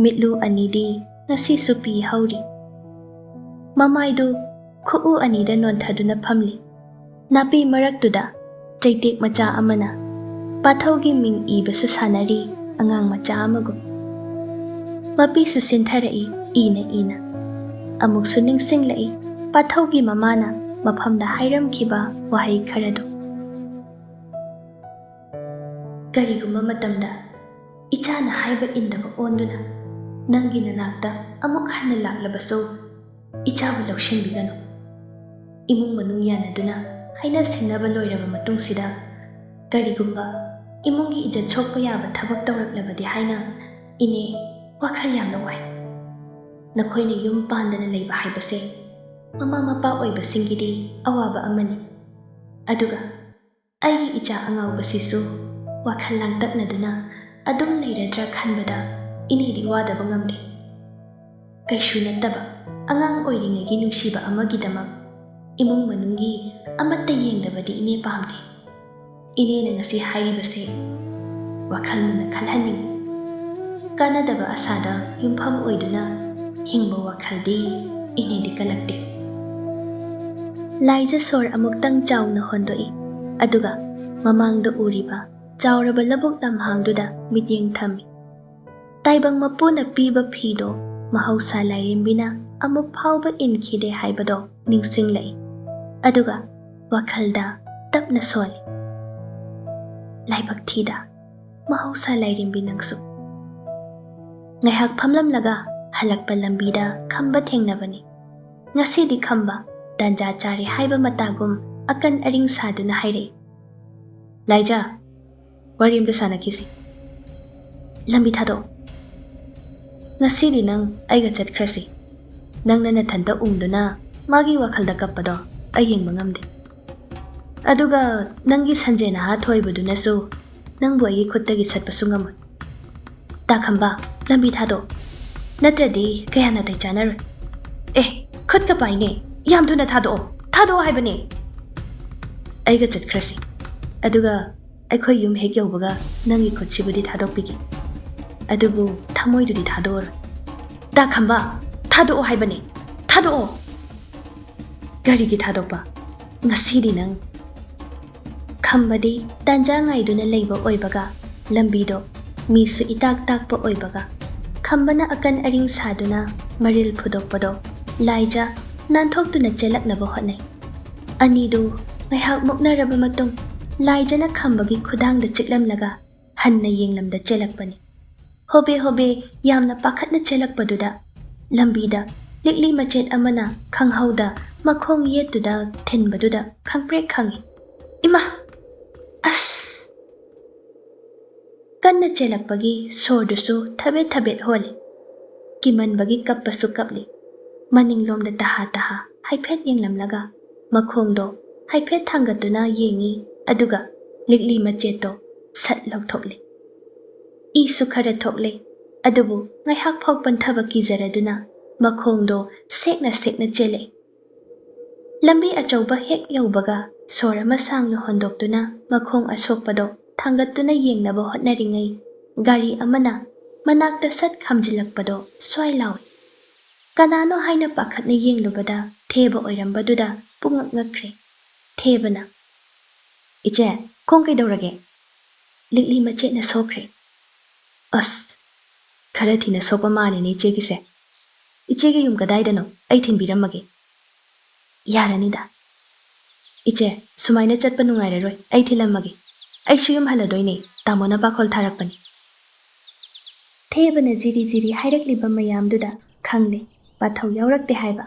ꯃꯤꯠꯂꯨ ꯑꯅꯤꯗꯤ ꯉꯁꯤꯁꯨ ꯄꯤ ꯍꯧꯔꯤ꯫ ꯃꯃꯥꯏꯗꯨ ꯈꯨꯎ ꯑꯅꯤꯗ ꯅꯣꯟꯊꯗꯨꯅ ꯐꯝꯂꯤ꯫ ꯅꯥꯄꯤ ꯃꯔꯛꯇꯨꯗ ꯆꯩꯇꯦꯛ ꯃꯆꯥ ꯑꯃꯅ ꯄꯥꯊꯧꯒꯤ ꯃꯤꯡ ꯏꯕꯁꯨ ꯁꯥꯟꯅꯔꯤ ꯑꯉꯥꯡ ꯃꯆꯥ ꯑꯃꯒꯨꯝ꯫ ꯃꯄꯤꯁꯨ ꯁꯤꯟꯊꯔꯛꯏ ꯏꯅ ꯏꯅ꯫ ꯑꯃꯨꯛꯁꯨ ꯅꯤꯡꯁꯤꯡꯂꯛꯏ ꯄꯥꯊꯧꯒꯤ ꯃꯃꯥꯅ ꯃꯐꯝꯗ ꯍꯥꯏꯔꯝꯈꯤꯕ ꯋꯥꯍꯩ ꯈꯔꯗꯨ꯫ ꯀꯔꯤꯒꯨꯝꯕ ꯃꯇꯝꯗ ꯏꯆꯥꯅ ꯍꯥꯏꯕ ꯏꯟꯗꯕ ꯑꯣꯟꯗꯨꯅ ꯅꯪꯒꯤ ꯅꯅꯥꯛꯇ ꯑꯃꯨꯛ ꯍꯟꯅ ꯂꯥꯛꯂꯕꯁꯨ, ꯏꯆꯥꯕꯨ ꯂꯧꯁꯤꯟꯕꯤꯒꯅꯨ꯫ ꯏꯃꯨꯡ ꯃꯅꯨꯡ ꯌꯥꯅꯗꯨꯅ ꯍꯥꯏꯅ ꯁꯤꯡꯅꯕ ꯂꯣꯏꯔꯕ ꯃꯇꯨꯡꯁꯤꯗ, ꯀꯔꯤꯒꯨꯝꯕ ꯏꯃꯨꯡꯒꯤ ꯏꯖꯠ ꯁꯣꯛꯄ ꯌꯥꯕ ꯊꯕꯛ ꯇꯧꯔꯛꯂꯕꯗꯤ ꯍꯥꯏꯅ ꯏꯅꯦ ꯋꯥꯈꯜ ꯌꯥꯝꯅ ꯋꯥꯏ꯫ ꯅꯈꯣꯏꯅ ꯌꯨꯝ ꯄꯥꯟꯗꯅ ꯂꯩꯕ ꯍꯥꯏꯕꯁꯦ ꯃꯃꯥ ꯃꯄꯥ ꯑꯣꯏꯕꯁꯤꯡꯒꯤꯗꯤ ꯑꯋꯥꯕ ꯑꯃꯅꯤ꯫ ꯑꯗꯨꯒ ꯑꯩꯒꯤ ꯏꯆꯥ ꯑꯉꯥꯎꯕꯁꯤꯁꯨ ꯋꯥꯈꯜ ꯂꯥꯡꯇꯛꯅꯗꯨꯅ ꯑꯗꯨꯝ ꯂꯩꯔꯗ꯭ꯔꯥ ꯈꯟꯕꯗ ꯏꯅꯦꯗꯤ ꯋꯥꯗꯕ ꯉꯝꯗꯦ꯫ ꯀꯩꯁꯨ ꯅꯠꯇꯕ ꯑꯉꯥꯡ ꯑꯣꯏꯔꯤꯉꯩꯒꯤ ꯅꯨꯡꯁꯤꯕ ꯑꯃꯒꯤꯗꯃꯛ ꯏꯃꯨꯡ ꯃꯅꯨꯡꯒꯤ ꯑꯃꯠꯇ ꯌꯦꯡꯗꯕꯗꯤ ꯏꯅꯦ ꯄꯥꯝꯗꯦ꯫ ꯏꯅꯦꯅ ꯉꯁꯤ ꯍꯥꯏꯔꯤꯕꯁꯦ ꯋꯥꯈꯜ ꯃꯨꯟꯅ ꯈꯜꯍꯟꯅꯤꯡꯏ꯫ ꯀꯥꯟꯅꯗꯕ ꯑꯁꯥꯗ ꯌꯨꯝꯐꯝ ꯑꯣꯏꯗꯨꯅ ꯍꯤꯡꯕ ꯋꯥꯈꯜꯗꯤ ꯏꯅꯦꯗꯤ ꯀꯜꯂꯛꯇꯦ꯫ ꯂꯥꯏꯖ ꯁꯣꯔ ꯑꯃꯨꯛꯇꯪ ꯆꯥꯎꯅ ꯍꯣꯟꯗꯣꯛꯏ, ꯑꯗꯨꯒ ꯃꯃꯥꯡꯗ ꯎꯔꯤꯕ ꯆꯥꯎꯔꯕ ꯂꯧꯕꯨꯛ ꯂꯝꯍꯥꯡꯗꯨꯗ ꯃꯤꯠꯌꯦꯡ ꯊꯝꯃꯤ꯫ ꯇꯥꯏꯕꯪ ꯃꯄꯨꯅ ꯄꯤꯕ ꯐꯤꯗꯣ ꯃꯍꯧꯁꯥ ꯂꯥꯏꯔꯦꯝꯕꯤꯅ ꯑꯃꯨꯛ ꯐꯥꯎꯕ ꯏꯟꯈꯤꯗꯦ ꯍꯥꯏꯕꯗꯣ ꯅꯤꯡꯁꯤꯡꯂꯛꯏ, ꯑꯗꯨꯒ ꯋꯥꯈꯜꯗ ꯇꯞꯅ ꯁꯣꯜꯂꯤ꯫ ꯂꯥꯏꯕꯛ ꯊꯤꯗ, ꯃꯍꯧꯁꯥ ꯂꯥꯏꯔꯦꯝꯕꯤ ꯅꯪꯁꯨ꯫ ꯉꯥꯏꯍꯥꯛ ꯐꯝꯂꯝꯂꯒ ꯍꯜꯂꯛꯄ ꯂꯝꯕꯤꯗ ꯈꯝꯕ ꯊꯦꯡꯅꯕꯅꯤ꯫ ꯉꯁꯤꯗꯤ ꯈꯝꯕ ꯇꯥꯟꯖꯥ ꯆꯥꯔꯦ ꯍꯥꯏꯕ ꯃꯇꯥꯒꯨꯝ ꯑꯀꯟ ꯑꯔꯤꯡ ꯁꯥꯗꯨꯅ ꯍꯥꯏꯔꯛꯏ, "ꯂꯥꯏꯖꯥ, ꯋꯥꯔꯤ ꯑꯝꯇ ꯁꯥꯟꯅꯈꯤꯁꯤ꯫ ꯂꯝꯕꯤ ꯊꯥꯗꯣꯛꯑꯣ꯫ ꯉꯁꯤꯗꯤ ꯅꯪ ꯑꯩꯒ ꯆꯠꯈ꯭ꯔꯁꯤ꯫ ꯅꯪꯅ ꯅꯊꯟꯇ ꯎꯪꯗꯨꯅ ꯃꯥꯒꯤ ꯋꯥꯈꯜꯗ ꯀꯞꯄꯗꯣ ꯑꯩ ꯌꯦꯡꯕ ꯉꯝꯗꯦ꯫ ꯑꯗꯨꯒ ꯅꯪꯒꯤ ꯁꯟꯖꯦ ꯅꯍꯥ ꯊꯣꯏꯕꯗꯨꯅꯁꯨ ꯅꯪꯕꯨ ꯑꯩꯒꯤ ꯈꯨꯠꯇꯒꯤ ꯁꯠꯄꯁꯨ ꯉꯝꯃꯣꯏ꯫ ꯇꯥ ꯈꯝꯕ, ꯂꯝꯕꯤ ꯊꯥꯗꯣꯛ, ꯅꯠꯇ꯭ꯔꯗꯤ ꯀꯌꯥ ꯅꯥꯇꯩ ꯆꯥꯅꯔꯣꯏ꯫ ꯑꯦ, ꯈꯨꯠꯀ ꯄꯥꯏꯅꯦ, ꯌꯥꯝ ꯊꯨꯅ ꯊꯥꯗꯣꯛꯑꯣ, ꯊꯥꯗꯣꯛꯑꯣ ꯍꯥꯏꯕꯅꯦ꯫ ꯑꯩꯒ ꯆꯠꯈ꯭ꯔꯁꯤ, ꯑꯗꯨꯒ ꯑꯩꯈꯣꯏ ꯌꯨꯝ ꯍꯦꯛ ꯌꯧꯕꯒ ꯅꯪꯒꯤ ꯈꯨꯠꯁꯤꯕꯨꯗꯤ ꯊꯥꯗꯣꯛꯄꯤꯒꯦ, ꯑꯗꯨꯕꯨ ꯊꯃꯣꯏꯗꯨꯗꯤ ꯊꯥꯗꯣꯛꯑꯔꯣꯏ꯫ ꯇꯥ ꯈꯝꯕ, ꯊꯥꯗꯣꯛꯑꯣ ꯍꯥꯏꯕꯅꯦ, ꯊꯥꯗꯣꯛꯑꯣ꯫ ꯀꯔꯤꯒꯤ ꯊꯥꯗꯣꯛꯄ? ꯉꯁꯤꯗꯤ ꯅꯪ꯫ ꯈꯝꯕꯗꯤ ꯇꯥꯟꯖꯥ ꯉꯥꯏꯗꯨꯅ ꯂꯩꯕ ꯑꯣꯏꯕꯒ, ꯂꯝꯕꯤꯗꯣ ꯃꯤꯁꯨ ꯏꯇꯥꯛ ꯇꯥꯛꯄ ꯑꯣꯏꯕꯒ, ꯈꯝꯕꯅ ꯑꯀꯟ ꯑꯔꯤꯡ ꯁꯥꯗꯨꯅ ꯃꯔꯤꯜ ꯐꯨꯗꯣꯛꯄꯗꯣ ꯂꯥꯏꯖ ꯅꯥꯟꯊꯣꯛꯇꯨꯅ ꯆꯦꯜꯂꯛꯅꯕ ꯍꯣꯠꯅꯩ꯫ ꯑꯅꯤꯗꯨ ꯉꯥꯏꯍꯥꯛ ꯃꯨꯛꯅꯔꯕ ꯃꯇꯨꯡ, ꯂꯥꯏꯖꯅ ꯈꯝꯕꯒꯤ ꯈꯨꯗꯥꯡꯗ ꯆꯤꯛꯂꯝꯂꯒ ꯍꯟꯅ ꯌꯦꯡꯂꯝꯗ ꯆꯦꯜꯂꯛꯄꯅꯤ꯫ ꯍꯣꯕꯦ ꯍꯣꯕꯦ ꯌꯥꯝꯅ ꯄꯥꯈꯠꯅ ꯆꯦꯜꯂꯛꯄꯗꯨꯗ, ꯂꯝꯕꯤꯗ ꯂꯤꯛꯂꯤ ꯃꯆꯦꯠ ꯑꯃꯅ ꯈꯪꯍꯧꯗ ꯃꯈꯣꯡ ꯌꯦꯠꯇꯨꯗ ꯊꯤꯟꯕꯗꯨꯗ ꯈꯪꯄ꯭ꯔꯦꯛ ꯈꯪꯉꯤ꯫ "ꯏꯃꯥ! ꯑꯁ!" ꯀꯟꯅ ꯆꯦꯜꯂꯛꯄꯒꯤ ꯁꯣꯔꯗꯨꯁꯨ ꯊꯕꯦꯠ ꯊꯕꯦꯠ ꯍꯣꯜꯂꯤ꯫ ꯀꯤꯃꯟꯕꯒꯤ ꯀꯞꯄꯁꯨ ꯀꯞꯂꯤ꯫ ꯃꯅꯤꯡꯂꯣꯝꯗ ꯇꯍꯥ ꯇꯍꯥ ꯍꯥꯏꯐꯦꯠ ꯌꯦꯡꯂꯝꯂꯒ, ꯃꯈꯣꯡꯗꯣ ꯍꯥꯏꯐꯦꯠ ꯊꯥꯡꯒꯠꯇꯨꯅ ꯌꯦꯡꯉꯤ, ꯑꯗꯨꯒ ꯂꯤꯛꯂꯤ ꯃꯆꯦꯠꯇꯣ ꯁꯠ ꯂꯧꯊꯣꯛꯂꯦ꯫ ꯏꯁꯨ ꯈꯔ ꯊꯣꯛꯂꯦ, ꯑꯗꯨꯕꯨ ꯉꯥꯏꯍꯥꯛ ꯐꯥꯎ ꯄꯟꯊꯕ ꯀꯤꯖꯔꯗꯨꯅ ꯃꯈꯣꯡꯗꯣ ꯁꯦꯛꯅ ꯁꯦꯛꯅ ꯆꯦꯜꯂꯛꯏ꯫ ꯂꯝꯕꯤ ꯑꯆꯧꯕ ꯍꯦꯛ ꯌꯧꯕꯒ ꯁꯣꯔ ꯑꯃ ꯁꯥꯡꯅ ꯍꯣꯟꯗꯣꯛꯇꯨꯅ ꯃꯈꯣꯡ ꯑꯁꯣꯛꯄꯗꯣ ꯊꯥꯡꯒꯠꯇꯨꯅ ꯌꯦꯡꯅꯕ ꯍꯣꯠꯅꯔꯤꯉꯩ, ꯒꯥꯔꯤ ꯑꯃꯅ ꯃꯅꯥꯛꯇ ꯁꯠ ꯈꯥꯝꯖꯤꯜꯂꯛꯄꯗꯣ ꯁ꯭ꯋꯥꯏ ꯂꯥꯎꯏ꯫ ꯀꯅꯥꯅꯣ ꯍꯥꯏꯅ ꯄꯥꯈꯠꯅ ꯌꯦꯡꯂꯨꯕꯗ ꯊꯦꯕ ꯑꯣꯏꯔꯝꯕꯗꯨꯗ ꯄꯨꯡꯉꯛ ꯉꯛꯈ꯭ꯔꯦ꯫ ꯊꯦꯕꯅ, "ꯏꯆꯦ, ꯈꯣꯡ ꯀꯩꯗꯧꯔꯒꯦ?" "ꯂꯤꯛꯂꯤ ꯃꯆꯦꯠꯅ ꯁꯣꯛꯈ꯭ꯔꯦ꯫" "ꯑꯁ, ꯈꯔ ꯊꯤꯅ ꯁꯣꯛꯄ ꯃꯥꯜꯂꯤꯅꯦ ꯏꯆꯦꯒꯤꯁꯦ꯫ ꯏꯆꯦꯒꯤ ꯌꯨꯝ ꯀꯗꯥꯏꯗꯅꯣ? ꯑꯩ ꯊꯤꯟꯕꯤꯔꯝꯃꯒꯦ꯫" "ꯌꯥꯔꯅꯤꯗ꯫ ꯏꯆꯦ, ꯁꯨꯃꯥꯏꯅ ꯆꯠꯄ ꯅꯨꯡꯉꯥꯏꯔꯔꯣꯏ, ꯑꯩ ꯊꯤꯜꯂꯝꯃꯒꯦ꯫ ꯑꯩꯁꯨ ꯌꯨꯝ ꯍꯜꯂꯗꯣꯏꯅꯦ, ꯇꯥꯃꯣꯅ ꯄꯥꯈꯣꯜ ꯊꯥꯔꯛꯄꯅꯤ꯫" ꯊꯦꯕꯅ ꯖꯤꯔꯤ ꯖꯤꯔꯤ ꯍꯥꯏꯔꯛꯂꯤꯕ ꯃꯌꯥꯝꯗꯨꯗ ꯈꯪꯂꯦ, ꯄꯥꯊꯧ ꯌꯥꯎꯔꯛꯇꯦ ꯍꯥꯏꯕ꯫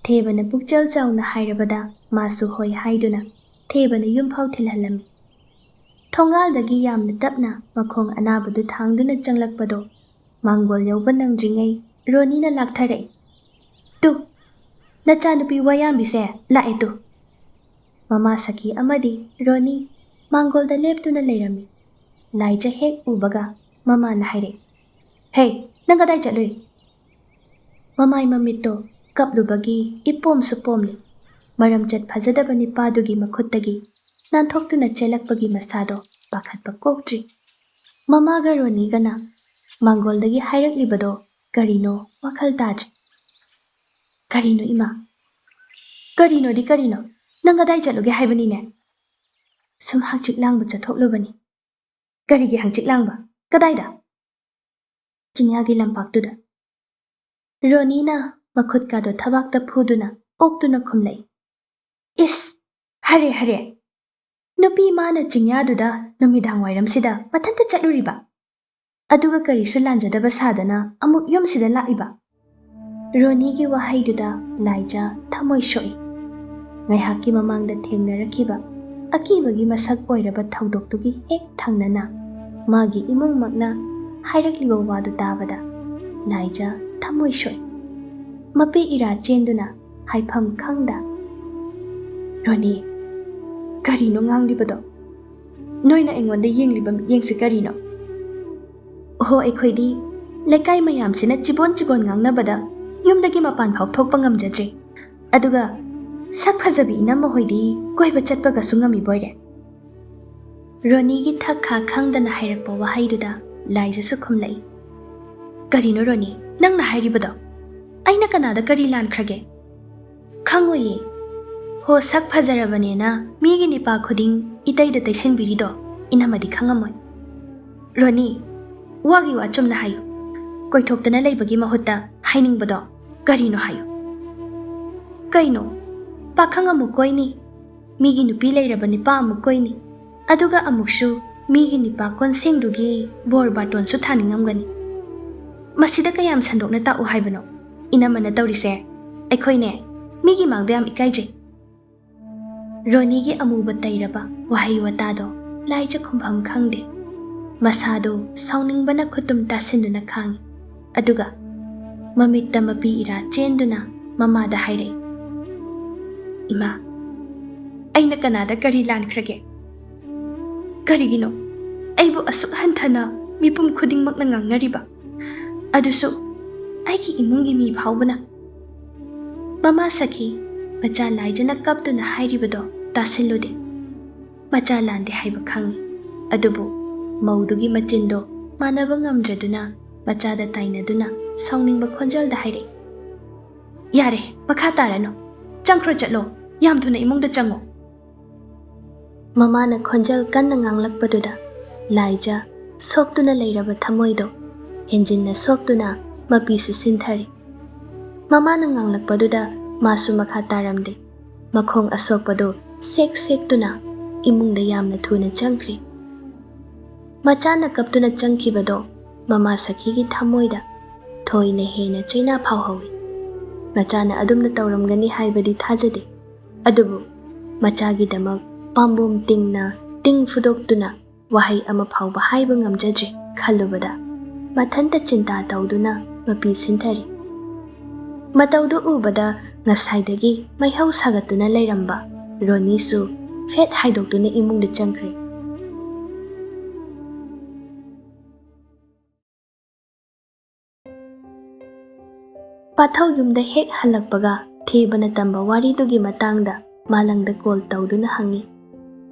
ꯊꯦꯕꯅ ꯄꯨꯛꯆꯦꯜ ꯆꯥꯎꯅ ꯍꯥꯏꯔꯕꯗ ꯃꯥꯁꯨ ꯍꯣꯏ ꯍꯥꯏꯗꯨꯅ ꯊꯦꯕꯅ ꯌꯨꯝ ꯐꯥꯎ ꯊꯤꯜꯍꯜꯂꯝꯃꯤ꯫ ꯊꯣꯡꯒꯥꯜꯗꯒꯤ ꯌꯥꯝꯅ ꯇꯞꯅ ꯃꯈꯣꯡ ꯑꯅꯥꯕꯗꯨ ꯊꯥꯡꯗꯨꯅ ꯆꯪꯂꯛꯄꯗꯣ ꯃꯥꯡꯒꯣꯜ ꯌꯧꯕ ꯅꯪꯗ꯭ꯔꯤꯉꯩ ꯔꯣꯅꯤꯅ ꯂꯥꯛꯊꯔꯛꯏ꯫ "ꯇꯨ, ꯅꯆꯥꯅꯨꯄꯤ ꯋꯥꯌꯥꯝꯕꯤꯁꯦ ꯂꯥꯛꯑꯦ ꯇꯨ!" ꯃꯃꯥ ꯁꯈꯤ ꯑꯃꯗꯤ ꯔꯣꯅꯤ ꯃꯥꯡꯒꯣꯜꯗ ꯂꯦꯞꯇꯨꯅ ꯂꯩꯔꯝꯃꯤ꯫ ꯂꯥꯏꯖ ꯍꯦꯛ ꯎꯕꯒ ꯃꯃꯥꯅ ꯍꯥꯏꯔꯛꯏ, "ꯍꯦ, ꯅꯪ ꯀꯗꯥꯏ ꯆꯠꯂꯨꯏ?" ꯃꯃꯥꯏ ꯃꯃꯤꯠꯇꯣ ꯀꯞꯂꯨꯕꯒꯤ ꯏꯄꯣꯝꯁꯨ ꯄꯣꯝꯂꯤ꯫ ꯃꯔꯝꯆꯠ ꯐꯖꯗꯕ ꯅꯤꯄꯥꯗꯨꯒꯤ ꯃꯈꯨꯠꯇꯒꯤ ꯅꯥꯟꯊꯣꯛꯇꯨꯅ ꯆꯦꯜꯂꯛꯄꯒꯤ ꯃꯁꯥꯗꯣ ꯄꯥꯈꯠꯄ ꯀꯣꯛꯇ꯭ꯔꯤ꯫ ꯃꯃꯥꯒ ꯔꯣꯅꯤꯒꯅ ꯃꯥꯡꯒꯣꯜꯗꯒꯤ ꯍꯥꯏꯔꯛꯂꯤꯕꯗꯣ ꯀꯔꯤꯅꯣ ꯋꯥꯈꯜ ꯇꯥꯗ꯭ꯔꯤ꯫ "ꯀꯔꯤꯅꯣ ꯏꯃꯥ? ꯀꯔꯤꯅꯣꯗꯤ ꯀꯔꯤꯅꯣ? ꯅꯪ ꯀꯗꯥꯏ ꯆꯠꯂꯨꯒꯦ ꯍꯥꯏꯕꯅꯤꯅꯦ?" "ꯁꯨꯝ ꯍꯛꯆꯤꯛ ꯂꯥꯡꯕ ꯆꯠꯊꯣꯛꯂꯨꯕꯅꯤ꯫" "ꯀꯔꯤꯒꯤ ꯍꯪꯆꯤꯠ ꯂꯥꯡꯕ? ꯀꯗꯥꯏꯗ?" "ꯆꯤꯡꯌꯥꯒꯤ ꯂꯝꯄꯥꯛꯇꯨꯗ꯫" ꯔꯣꯅꯤꯅ ꯃꯈꯨꯠꯀꯥꯗꯣ ꯊꯕꯥꯛꯇ ꯐꯨꯗꯨꯅ ꯑꯣꯛꯇꯨꯅ ꯈꯨꯝꯂꯛꯏ, "ꯏꯁ, ꯍꯔꯦ ꯍꯔꯦ! ꯅꯨꯄꯤ ꯃꯥꯅ ꯆꯤꯡꯌꯥꯗꯨꯗ ꯅꯨꯃꯤꯗꯥꯡ ꯋꯥꯏꯔꯝꯁꯤꯗ ꯃꯊꯟꯇ ꯆꯠꯂꯨꯔꯤꯕ? ꯑꯗꯨꯒ ꯀꯔꯤꯁꯨ ꯂꯥꯟꯖꯗꯕ ꯁꯥꯗꯅ ꯑꯃꯨꯛ ꯌꯨꯝꯁꯤꯗ ꯂꯥꯛꯏꯕ?" ꯔꯣꯅꯤꯒꯤ ꯋꯥꯍꯩꯗꯨꯗ ꯂꯥꯏꯖ ꯊꯃꯣꯏ ꯁꯣꯛꯏ꯫ ꯉꯥꯏꯍꯥꯛꯀꯤ ꯃꯃꯥꯡꯗ ꯊꯦꯡꯅꯔꯛꯈꯤꯕ ꯑꯀꯤꯕꯒꯤ ꯃꯁꯛ ꯑꯣꯏꯔꯕ ꯊꯧꯗꯣꯛꯇꯨꯒꯤ ꯍꯦꯛ ꯊꯪꯅꯅ ꯃꯥꯒꯤ ꯏꯃꯨꯡꯃꯛꯅ ꯍꯥꯏꯔꯛꯂꯤꯕ ꯋꯥꯗꯨ ꯇꯥꯕꯗ ꯂꯥꯏꯖ ꯊꯃꯣꯏ ꯁꯣꯛꯏ꯫ ꯃꯄꯤ ꯏꯔꯥ ꯆꯦꯟꯗꯨꯅ ꯍꯥꯏꯐꯝ ꯈꯪꯗ, "ꯔꯣꯅꯤ, ꯀꯔꯤꯅꯣ ꯉꯥꯡꯂꯤꯕꯗꯣ? ꯅꯣꯏꯅ ꯑꯩꯉꯣꯟꯗ ꯌꯦꯡꯂꯤꯕ ꯃꯤꯠꯌꯦꯡꯁꯤ ꯀꯔꯤꯅꯣ? ꯑꯣꯍꯣ, ꯑꯩꯈꯣꯏꯗꯤ ꯂꯩꯀꯥꯏ ꯃꯌꯥꯝꯁꯤꯅ ꯆꯤꯕꯣꯟ ꯆꯤꯕꯣꯟ ꯉꯥꯡꯅꯕꯗ ꯌꯨꯝꯗꯒꯤ ꯃꯄꯥꯟ ꯐꯥꯎ ꯊꯣꯛꯄ ꯉꯝꯖꯗ꯭ꯔꯦ꯫ ꯑꯗꯨꯒ ꯁꯛ ꯐꯖꯕꯤ ꯏꯅꯝꯃ ꯍꯣꯏꯗꯤ ꯀꯣꯏꯕ ꯆꯠꯄꯒꯁꯨ ꯉꯝꯃꯤꯕꯣꯏꯔꯦ꯫" ꯔꯣꯅꯤꯒꯤ ꯊꯛ ꯈꯥ ꯈꯪꯗꯅ ꯍꯥꯏꯔꯛꯄ ꯋꯥꯍꯩꯗꯨꯗ ꯂꯥꯏꯖꯁꯨ ꯈꯨꯝꯂꯛꯏ, "ꯀꯔꯤꯅꯣ ꯔꯣꯅꯤ, ꯅꯪꯅ ꯍꯥꯏꯔꯤꯕꯗꯣ? ꯑꯩꯅ ꯀꯅꯥꯗ ꯀꯔꯤ ꯂꯥꯟꯈ꯭ꯔꯒꯦ?" "ꯈꯪꯉꯣꯏꯌꯦ꯫ ꯍꯣ, ꯁꯛ ꯐꯖꯔꯕꯅꯦꯅ ꯃꯤꯒꯤ ꯅꯤꯄꯥ ꯈꯨꯗꯤꯡ ꯏꯇꯩꯗ ꯇꯩꯁꯤꯟꯕꯤꯔꯤꯗꯣ ꯏꯅꯝꯃꯗꯤ ꯈꯪꯉꯝꯃꯣꯏ꯫" "ꯔꯣꯅꯤ, ꯋꯥꯒꯤ ꯋꯥ ꯆꯨꯝꯅ ꯍꯥꯏꯌꯨ꯫ ꯀꯣꯏꯊꯣꯛꯇꯅ ꯂꯩꯕꯒꯤ ꯃꯍꯨꯠꯇ ꯍꯥꯏꯅꯤꯡꯕꯗꯣ ꯀꯔꯤꯅꯣ ꯍꯥꯏꯌꯨ꯫" "ꯀꯩꯅꯣ? ꯄꯥꯈꯪ ꯑꯃꯨꯛ ꯀꯣꯏꯅꯤ, ꯃꯤꯒꯤ ꯅꯨꯄꯤ ꯂꯩꯔꯕ ꯅꯤꯄꯥ ꯑꯃꯨꯛ ꯀꯣꯏꯅꯤ, ꯑꯗꯨꯒ ꯑꯃꯨꯛꯁꯨ ꯃꯤꯒꯤ ꯅꯤꯄꯥ ꯀꯣꯟꯁꯦꯡꯗꯨꯒꯤ ꯕꯣꯔ ꯕꯥꯇꯣꯟꯁꯨ ꯊꯥꯅꯤꯡꯉꯝꯒꯅꯤ꯫ ꯃꯁꯤꯗ ꯀꯌꯥꯝ ꯁꯟꯗꯣꯛꯅ ꯇꯥꯛꯎ ꯍꯥꯏꯕꯅꯣ? ꯏꯅꯝꯃꯅ ꯇꯧꯔꯤꯁꯦ ꯑꯩꯈꯣꯏꯅꯦ, ꯃꯤꯒꯤ ꯃꯥꯡꯗ ꯌꯥꯝ ꯏꯀꯥꯏꯖꯩ꯫ ꯔꯣꯅꯤꯒꯤ ꯑꯃꯨꯕ ꯇꯩꯔꯕ ꯋꯥꯍꯩ ꯋꯥꯇꯥꯗꯣ ꯂꯥꯏꯖ ꯈꯨꯝꯐꯝ ꯈꯪꯗꯦ꯫ ꯃꯁꯥꯗꯣ ꯁꯥꯎꯅꯤꯡꯕꯅ ꯈꯨꯇꯨꯝ ꯇꯥꯁꯤꯟꯗꯨꯅ ꯈꯥꯡꯉꯤ꯫ ꯑꯗꯨꯒ ꯃꯃꯤꯠꯇ ꯃꯄꯤ ꯏꯔꯥ ꯆꯦꯟꯗꯨꯅ ꯃꯃꯥꯗ ꯍꯥꯏꯔꯛꯏ, "ꯏꯃꯥ, ꯑꯩꯅ ꯀꯅꯥꯗ ꯀꯔꯤ ꯂꯥꯟꯈ꯭ꯔꯒꯦ? ꯀꯔꯤꯒꯤꯅꯣ ꯑꯩꯕꯨ ꯑꯁꯨꯛ ꯍꯟꯊꯅ ꯃꯤꯄꯨꯝ ꯈꯨꯗꯤꯡꯃꯛꯅ ꯉꯥꯡꯅꯔꯤꯕ? ꯑꯗꯨꯁꯨ ꯑꯩꯒꯤ ꯏꯃꯨꯡꯒꯤ ꯃꯤ ꯐꯥꯎꯕꯅ?" ꯃꯃꯥ ꯁꯈꯤ, ꯃꯆꯥ ꯂꯥꯏꯖꯅ ꯀꯞꯇꯨꯅ ꯍꯥꯏꯔꯤꯕꯗꯣ ꯇꯥꯁꯤꯜꯂꯨꯗꯦ꯫ ꯃꯆꯥ ꯂꯥꯟꯗꯦ ꯍꯥꯏꯕ ꯈꯪꯏ, ꯑꯗꯨꯕꯨ ꯃꯧꯗꯨꯒꯤ ꯃꯆꯤꯟꯗꯣ ꯃꯥꯟꯅꯕ ꯉꯝꯗ꯭ꯔꯗꯨꯅ ꯃꯆꯥꯗ ꯇꯥꯏꯅꯗꯨꯅ ꯁꯥꯎꯅꯤꯡꯕ ꯈꯣꯟꯖꯦꯜꯗ ꯍꯥꯏꯔꯛꯏ, "ꯌꯥꯔꯦ, ꯃꯈꯥ ꯇꯥꯔꯅꯨ꯫ ꯆꯪꯈ꯭ꯔꯣ, ꯆꯠꯂꯣ꯫ ꯌꯥꯝ ꯊꯨꯅ ꯏꯃꯨꯡꯗ ꯆꯪꯉꯣ꯫" ꯃꯃꯥꯅ ꯈꯣꯟꯖꯦꯜ ꯀꯟꯅ ꯉꯥꯡꯂꯛꯄꯗꯨꯗ ꯂꯥꯏꯖ ꯁꯣꯛꯇꯨꯅ ꯂꯩꯔꯕ ꯊꯃꯣꯏꯗꯣ ꯍꯦꯟꯖꯤꯟꯅ ꯁꯣꯛꯇꯨꯅ ꯃꯄꯤꯁꯨ ꯁꯤꯟꯊꯔꯤ꯫ ꯃꯃꯥꯅ ꯉꯥꯡꯂꯛꯄꯗꯨꯗ ꯃꯥꯁꯨ ꯃꯈꯥ ꯇꯥꯔꯝꯗꯦ꯫ ꯃꯈꯣꯡ ꯑꯁꯣꯛꯄꯗꯨ ꯁꯦꯛ ꯁꯦꯛꯇꯨꯅ ꯏꯃꯨꯡꯗ ꯌꯥꯝꯅ ꯊꯨꯅ ꯆꯪꯈ꯭ꯔꯤ꯫ ꯃꯆꯥꯅ ꯀꯞꯇꯨꯅ ꯆꯪꯈꯤꯕꯗꯣ ꯃꯃꯥ ꯁꯈꯤꯒꯤ ꯊꯃꯣꯏꯗ ꯊꯣꯏꯅ ꯍꯦꯟꯅ ꯆꯩꯅꯥ ꯐꯥꯎꯍꯧꯏ꯫ ꯃꯆꯥꯅ ꯑꯗꯨꯝꯅ ꯇꯧꯔꯝꯒꯅꯤ ꯍꯥꯏꯕꯗꯤ ꯊꯥꯖꯗꯦ, ꯑꯗꯨꯕꯨ ꯃꯆꯥꯒꯤꯗꯃꯛ ꯄꯥꯝꯕꯣꯝ ꯇꯤꯡꯅ ꯇꯤꯡ ꯐꯨꯗꯣꯛꯇꯨꯅ ꯋꯥꯍꯩ ꯑꯃ ꯐꯥꯎꯕ ꯍꯥꯏꯕ ꯉꯝꯖꯗ꯭ꯔꯦ ꯈꯜꯂꯨꯕꯗ ꯃꯊꯟꯇ ꯆꯤꯟꯇꯥ ꯇꯧꯗꯨꯅ ꯃꯄꯤ ꯁꯤꯟꯊꯔꯤ꯫ ꯃꯇꯧꯗꯨ ꯎꯕꯗ ꯉꯁꯥꯏꯗꯒꯤ ꯃꯩꯍꯧ ꯁꯥꯒꯠꯇꯨꯅ ꯂꯩꯔꯝꯕ ꯔꯣꯅꯤꯁꯨ ꯐꯦꯠ ꯍꯥꯏꯗꯣꯛꯇꯨꯅ ꯏꯃꯨꯡꯗ ꯆꯪꯈ꯭ꯔꯦ꯫ ꯄꯥꯊꯧ ꯌꯨꯝꯗ ꯍꯦꯛ ꯍꯜꯂꯛꯄꯒ ꯊꯦꯕꯅ ꯇꯝꯕ ꯋꯥꯔꯤꯗꯨꯒꯤ ꯃꯇꯥꯡꯗ ꯃꯥꯂꯪꯗ ꯀꯣꯜ ꯇꯧꯗꯨꯅ ꯍꯪꯉꯤ꯫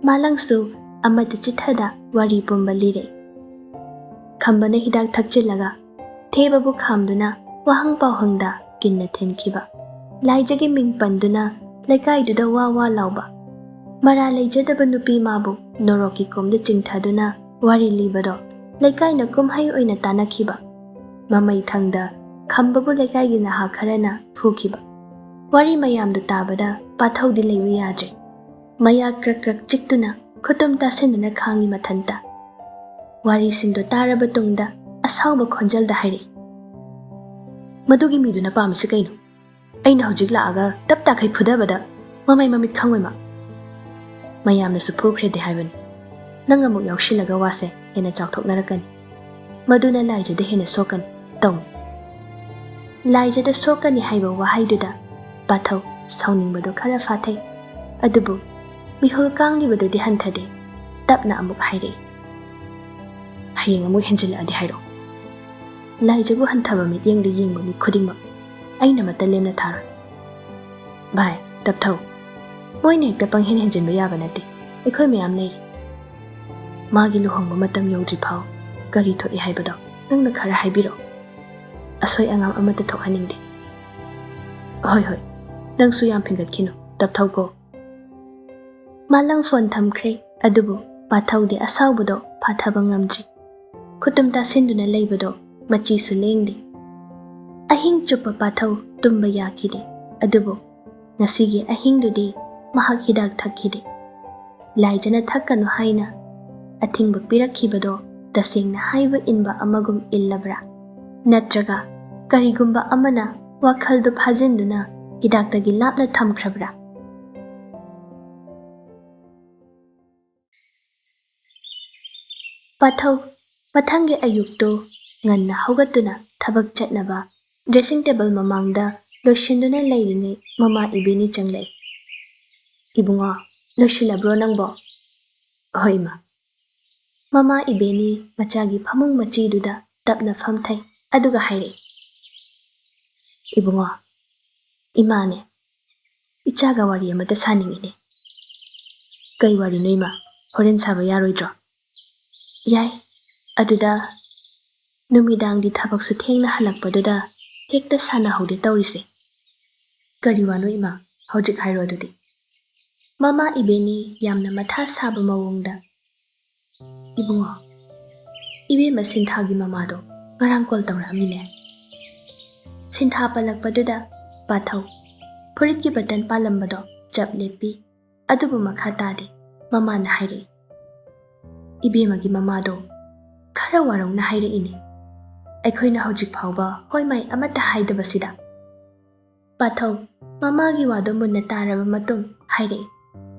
ꯃꯥꯂꯪꯁꯨ ꯑꯃꯠꯇ ꯆꯤꯠꯊꯗ ꯋꯥꯔꯤ ꯄꯨꯝꯕ ꯂꯤꯔꯛꯏ꯫ ꯈꯝꯕꯅ ꯍꯤꯗꯥꯛ ꯊꯛꯆꯤꯜꯂꯒ ꯊꯦꯕꯕꯨ ꯈꯥꯝꯗꯨꯅ ꯋꯥꯍꯪ ꯄꯥꯎꯍꯪꯗ ꯀꯤꯟꯅ ꯊꯤꯟꯈꯤꯕ ꯂꯥꯏꯖꯒꯤ ꯃꯤꯡ ꯄꯟꯗꯨꯅ ꯂꯩꯀꯥꯏꯗꯨꯗ ꯋꯥ ꯋꯥ ꯂꯥꯎꯕ ꯃꯔꯥ ꯂꯩꯖꯗꯕ ꯅꯨꯄꯤ ꯃꯥꯕꯨ ꯅꯣꯔꯣꯛꯀꯤ ꯀꯣꯝꯗ ꯆꯤꯡꯊꯗꯨꯅ ꯋꯥꯔꯤ ꯂꯤꯕꯗꯣ ꯂꯩꯀꯥꯏꯅ ꯀꯨꯝꯍꯩ ꯑꯣꯏꯅ ꯇꯥꯅꯈꯤꯕ꯫ ꯃꯃꯩ ꯊꯪꯗ ꯈꯝꯕꯕꯨ ꯂꯩꯀꯥꯏꯒꯤ ꯅꯍꯥ ꯈꯔꯅ ꯐꯨꯈꯤꯕ꯫ ꯋꯥꯔꯤ ꯃꯌꯥꯝꯗꯨ ꯇꯥꯕꯗ ꯄꯥꯊꯧꯗꯤ ꯂꯩꯕ ꯌꯥꯗ꯭ꯔꯦ꯫ ꯃꯌꯥ ꯀ꯭ꯔꯛ ꯀ꯭ꯔꯛ ꯆꯤꯛꯇꯨꯅ ꯈꯨꯇꯨꯝ ꯇꯥꯁꯤꯟꯗꯨꯅ ꯈꯥꯡꯉꯤ ꯃꯊꯟꯇ꯫ ꯋꯥꯔꯤꯁꯤꯡꯗꯨ ꯇꯥꯔꯕ ꯇꯨꯡꯗ ꯑꯁꯥꯎꯕ ꯈꯣꯟꯖꯦꯜꯗ ꯍꯥꯏꯔꯛꯏ, "ꯃꯗꯨꯒꯤ ꯃꯤꯗꯨꯅ ꯄꯥꯝꯃꯤꯁꯤ ꯀꯩꯅꯣ? ꯑꯩꯅ ꯍꯧꯖꯤꯛ ꯂꯥꯛꯑꯒ ꯇꯞ ꯇꯥꯈꯩ ꯐꯨꯗꯕꯗ ꯃꯃꯩ ꯃꯃꯤꯠ ꯈꯪꯉꯣꯏ ꯃꯥ꯫ ꯃꯌꯥꯝꯅꯁꯨ ꯐꯨꯈ꯭ꯔꯦꯗꯤ ꯍꯥꯏꯕꯅꯤ꯫ ꯅꯪ ꯑꯃꯨꯛ ꯌꯥꯎꯁꯤꯜꯂꯒ ꯋꯥꯁꯦ ꯍꯦꯟꯅ ꯆꯥꯎꯊꯣꯛꯅꯔꯛꯀꯅꯤ꯫ ꯃꯗꯨꯅ ꯂꯥꯏꯖꯗ ꯍꯦꯟꯅ ꯁꯣꯛꯀꯅꯤ꯫ ꯇꯧ꯫ ꯂꯥꯏꯖꯗ ꯁꯣꯛꯀꯅꯤ ꯍꯥꯏꯕ ꯋꯥꯍꯩꯗꯨꯗ ꯄꯥꯊꯧ ꯁꯥꯎꯅꯤꯡꯕꯗꯣ ꯈꯔ ꯐꯥꯊꯩ꯫ ꯑꯗꯨꯕꯨ ꯃꯤꯍꯨꯜ ꯀꯥꯡꯂꯤꯕꯗꯨꯗꯤ ꯍꯟꯊꯗꯦ꯫ ꯇꯞꯅ ꯑꯃꯨꯛ ꯍꯥꯏꯔꯛꯏ, "ꯍꯌꯦꯡ ꯑꯃꯨꯛ ꯍꯦꯟꯖꯤꯜꯂꯛꯑꯗꯤ ꯍꯥꯏꯔꯛꯑꯣ꯫ ꯂꯥꯏꯖꯕꯨ ꯍꯟꯊꯕ ꯃꯤꯠꯌꯦꯡꯗ ꯌꯦꯡꯕ ꯃꯤ ꯈꯨꯗꯤꯡꯃꯛ ꯑꯩꯅ ꯑꯃꯠꯇ ꯂꯦꯝꯅ ꯊꯥꯔꯣꯏ꯫" "ꯚꯥꯏ, ꯇꯞꯊꯧ꯫ ꯃꯣꯏꯅ ꯍꯦꯛꯇ ꯄꯪꯍꯦꯟ ꯍꯦꯟꯖꯤꯟꯕ ꯌꯥꯕ ꯅꯠꯇꯦ꯫ ꯑꯩꯈꯣꯏ ꯃꯌꯥꯝ ꯂꯩꯔꯤ꯫ ꯃꯥꯒꯤ ꯂꯨꯍꯣꯡꯕ ꯃꯇꯝ ꯌꯧꯗ꯭ꯔꯤ ꯐꯥꯎ ꯀꯔꯤ ꯊꯣꯛꯏ ꯍꯥꯏꯕꯗꯣ ꯅꯪꯅ ꯈꯔ ꯍꯥꯏꯕꯤꯔꯛꯑꯣ꯫ ꯑꯁꯣꯏ ꯑꯉꯥꯝ ꯑꯃꯠꯇ ꯊꯣꯛꯍꯟꯅꯤꯡꯗꯦ꯫" "ꯍꯣꯏ, ꯍꯣꯏ, ꯅꯪꯁꯨ ꯌꯥꯝ ꯐꯤꯡꯒꯠꯈꯤꯅꯨ, ꯇꯞꯊꯧꯀꯣ꯫" ꯃꯥꯂꯪ ꯐꯣꯟ ꯊꯝꯈ꯭ꯔꯦ, ꯑꯗꯨꯕꯨ ꯄꯥꯊꯧꯗꯤ ꯑꯁꯥꯎꯕꯗꯣ ꯐꯥꯊꯕ ꯉꯝꯗ꯭ꯔꯤ꯫ ꯈꯨꯇꯨꯝ ꯇꯥꯁꯤꯟꯗꯨꯅ ꯂꯩꯕꯗꯣ ꯃꯆꯤꯁꯨ ꯂꯦꯡꯗꯦ꯫ ꯑꯍꯤꯡ ꯆꯨꯞꯄ ꯄꯥꯊꯧ ꯇꯨꯝꯕ ꯌꯥꯈꯤꯗꯦ, ꯑꯗꯨꯕꯨ ꯉꯁꯤꯒꯤ ꯑꯍꯤꯡꯗꯨꯗꯤ ꯃꯍꯥꯛ ꯍꯤꯗꯥꯛ ꯊꯛꯈꯤꯗꯦ꯫ ꯂꯥꯏꯖꯅ ꯊꯛꯀꯅꯨ ꯍꯥꯏꯅ ꯑꯊꯤꯡꯕ ꯄꯤꯔꯛꯈꯤꯕꯗꯣ ꯇꯁꯦꯡꯅ ꯍꯥꯏꯕ ꯏꯟꯕ ꯑꯃꯒꯨꯝ ꯏꯜꯂꯕ꯭ꯔꯥ? ꯅꯠꯇ꯭ꯔꯒ ꯀꯔꯤꯒꯨꯝꯕ ꯑꯃꯅ ꯋꯥꯈꯜꯗꯨ ꯐꯥꯖꯤꯟꯗꯨꯅ ꯍꯤꯗꯥꯛꯇꯒꯤ ꯂꯥꯞꯅ ꯊꯝꯈ꯭ꯔꯕ꯭ꯔꯥ? ꯄꯥꯊꯧ ꯃꯊꯪꯒꯤ ꯑꯌꯨꯛꯇꯨ ꯉꯟꯅ ꯍꯧꯒꯠꯇꯨꯅ ꯊꯕꯛ ꯆꯠꯅꯕ dressing table ꯃꯃꯥꯡꯗ ꯂꯣꯏꯁꯤꯟꯗꯨꯅ ꯂꯩꯔꯤꯉꯩ ꯃꯃꯥ ꯏꯕꯦꯅꯤ ꯆꯪꯂꯛꯏ꯫ "ꯏꯕꯨꯡꯉꯣ, ꯂꯣꯏꯁꯤꯜꯂꯕ꯭ꯔꯣ ꯅꯪꯕꯣ?" "ꯍꯣꯏ, ꯏꯃꯥ꯫" ꯃꯃꯥ ꯏꯕꯦꯅꯤ ꯃꯆꯥꯒꯤ ꯐꯃꯨꯡ ꯃꯆꯤꯗꯨꯗ ꯇꯞꯅ ꯐꯝꯊꯩ, ꯑꯗꯨꯒ ꯍꯥꯏꯔꯛꯏ, "ꯏꯕꯨꯡꯉꯣ, ꯏꯃꯥꯅꯦ, ꯏꯆꯥꯒ ꯋꯥꯔꯤ ꯑꯃꯇ ꯁꯥꯅꯤꯡꯉꯤꯅꯦ꯫" "ꯀꯩ ꯋꯥꯔꯤꯅꯣ ꯏꯃꯥ? ꯍꯣꯔꯦꯟ ꯁꯥꯕ ꯌꯥꯔꯣꯏꯗ꯭ꯔꯣ?" "ꯌꯥꯏ, ꯑꯗꯨꯗ ꯅꯨꯃꯤꯗꯥꯡꯗꯤ ꯊꯕꯛꯁꯨ ꯊꯦꯡꯅ ꯍꯜꯂꯛꯄꯗꯨꯗ ꯍꯦꯛꯇ ꯁꯥꯟꯅꯍꯧꯗꯦ ꯇꯧꯔꯤꯁꯦ꯫" "ꯀꯔꯤ ꯋꯥꯅꯣ ꯏꯃꯥ? ꯍꯧꯖꯤꯛ ꯍꯥꯏꯔꯣ ꯑꯗꯨꯗꯤ꯫" ꯃꯃꯥ ꯏꯕꯦꯅꯤ ꯌꯥꯝꯅ ꯃꯊꯥ ꯁꯥꯕ ꯃꯑꯣꯡꯗ, "ꯏꯕꯨꯡꯉꯣ, ꯏꯕꯦꯝꯃ ꯁꯤꯟꯊꯥꯒꯤ ꯃꯃꯥꯗꯣ ꯉꯔꯥꯡ call ꯇꯧꯔꯛꯑꯝꯃꯤꯅꯦ꯫" ꯁꯤꯟꯊꯥ ꯄꯜꯂꯛꯄꯗꯨꯗ ꯄꯥꯊꯧ ꯐꯨꯔꯤꯠꯀꯤ button ꯄꯥꯜꯂꯝꯕꯗꯣ ꯆꯞ ꯂꯦꯞꯄꯤ꯫ ꯑꯗꯨꯕꯨ ꯃꯈꯥ ꯇꯥꯗꯦ꯫ ꯃꯃꯥꯅ ꯍꯥꯏꯔꯛꯏ, "ꯏꯕꯦꯝꯃꯒꯤ ꯃꯃꯥꯗꯣ ꯈꯔ ꯋꯥꯔꯧꯅ ꯍꯥꯏꯔꯛꯏꯅꯦ꯫ ꯑꯩꯈꯣꯏꯅ ꯍꯧꯖꯤꯛ ꯐꯥꯎꯕ ꯍꯣꯏ ꯃꯥꯏ ꯑꯃꯠꯇ ꯍꯥꯏꯗꯕꯁꯤꯗ꯫ ꯄꯥꯊꯧ, ꯃꯃꯥꯒꯤ ꯋꯥꯗꯣ ꯃꯨꯟꯅ ꯇꯥꯔꯕ ꯃꯇꯨꯡ ꯍꯥꯏꯔꯛꯏ,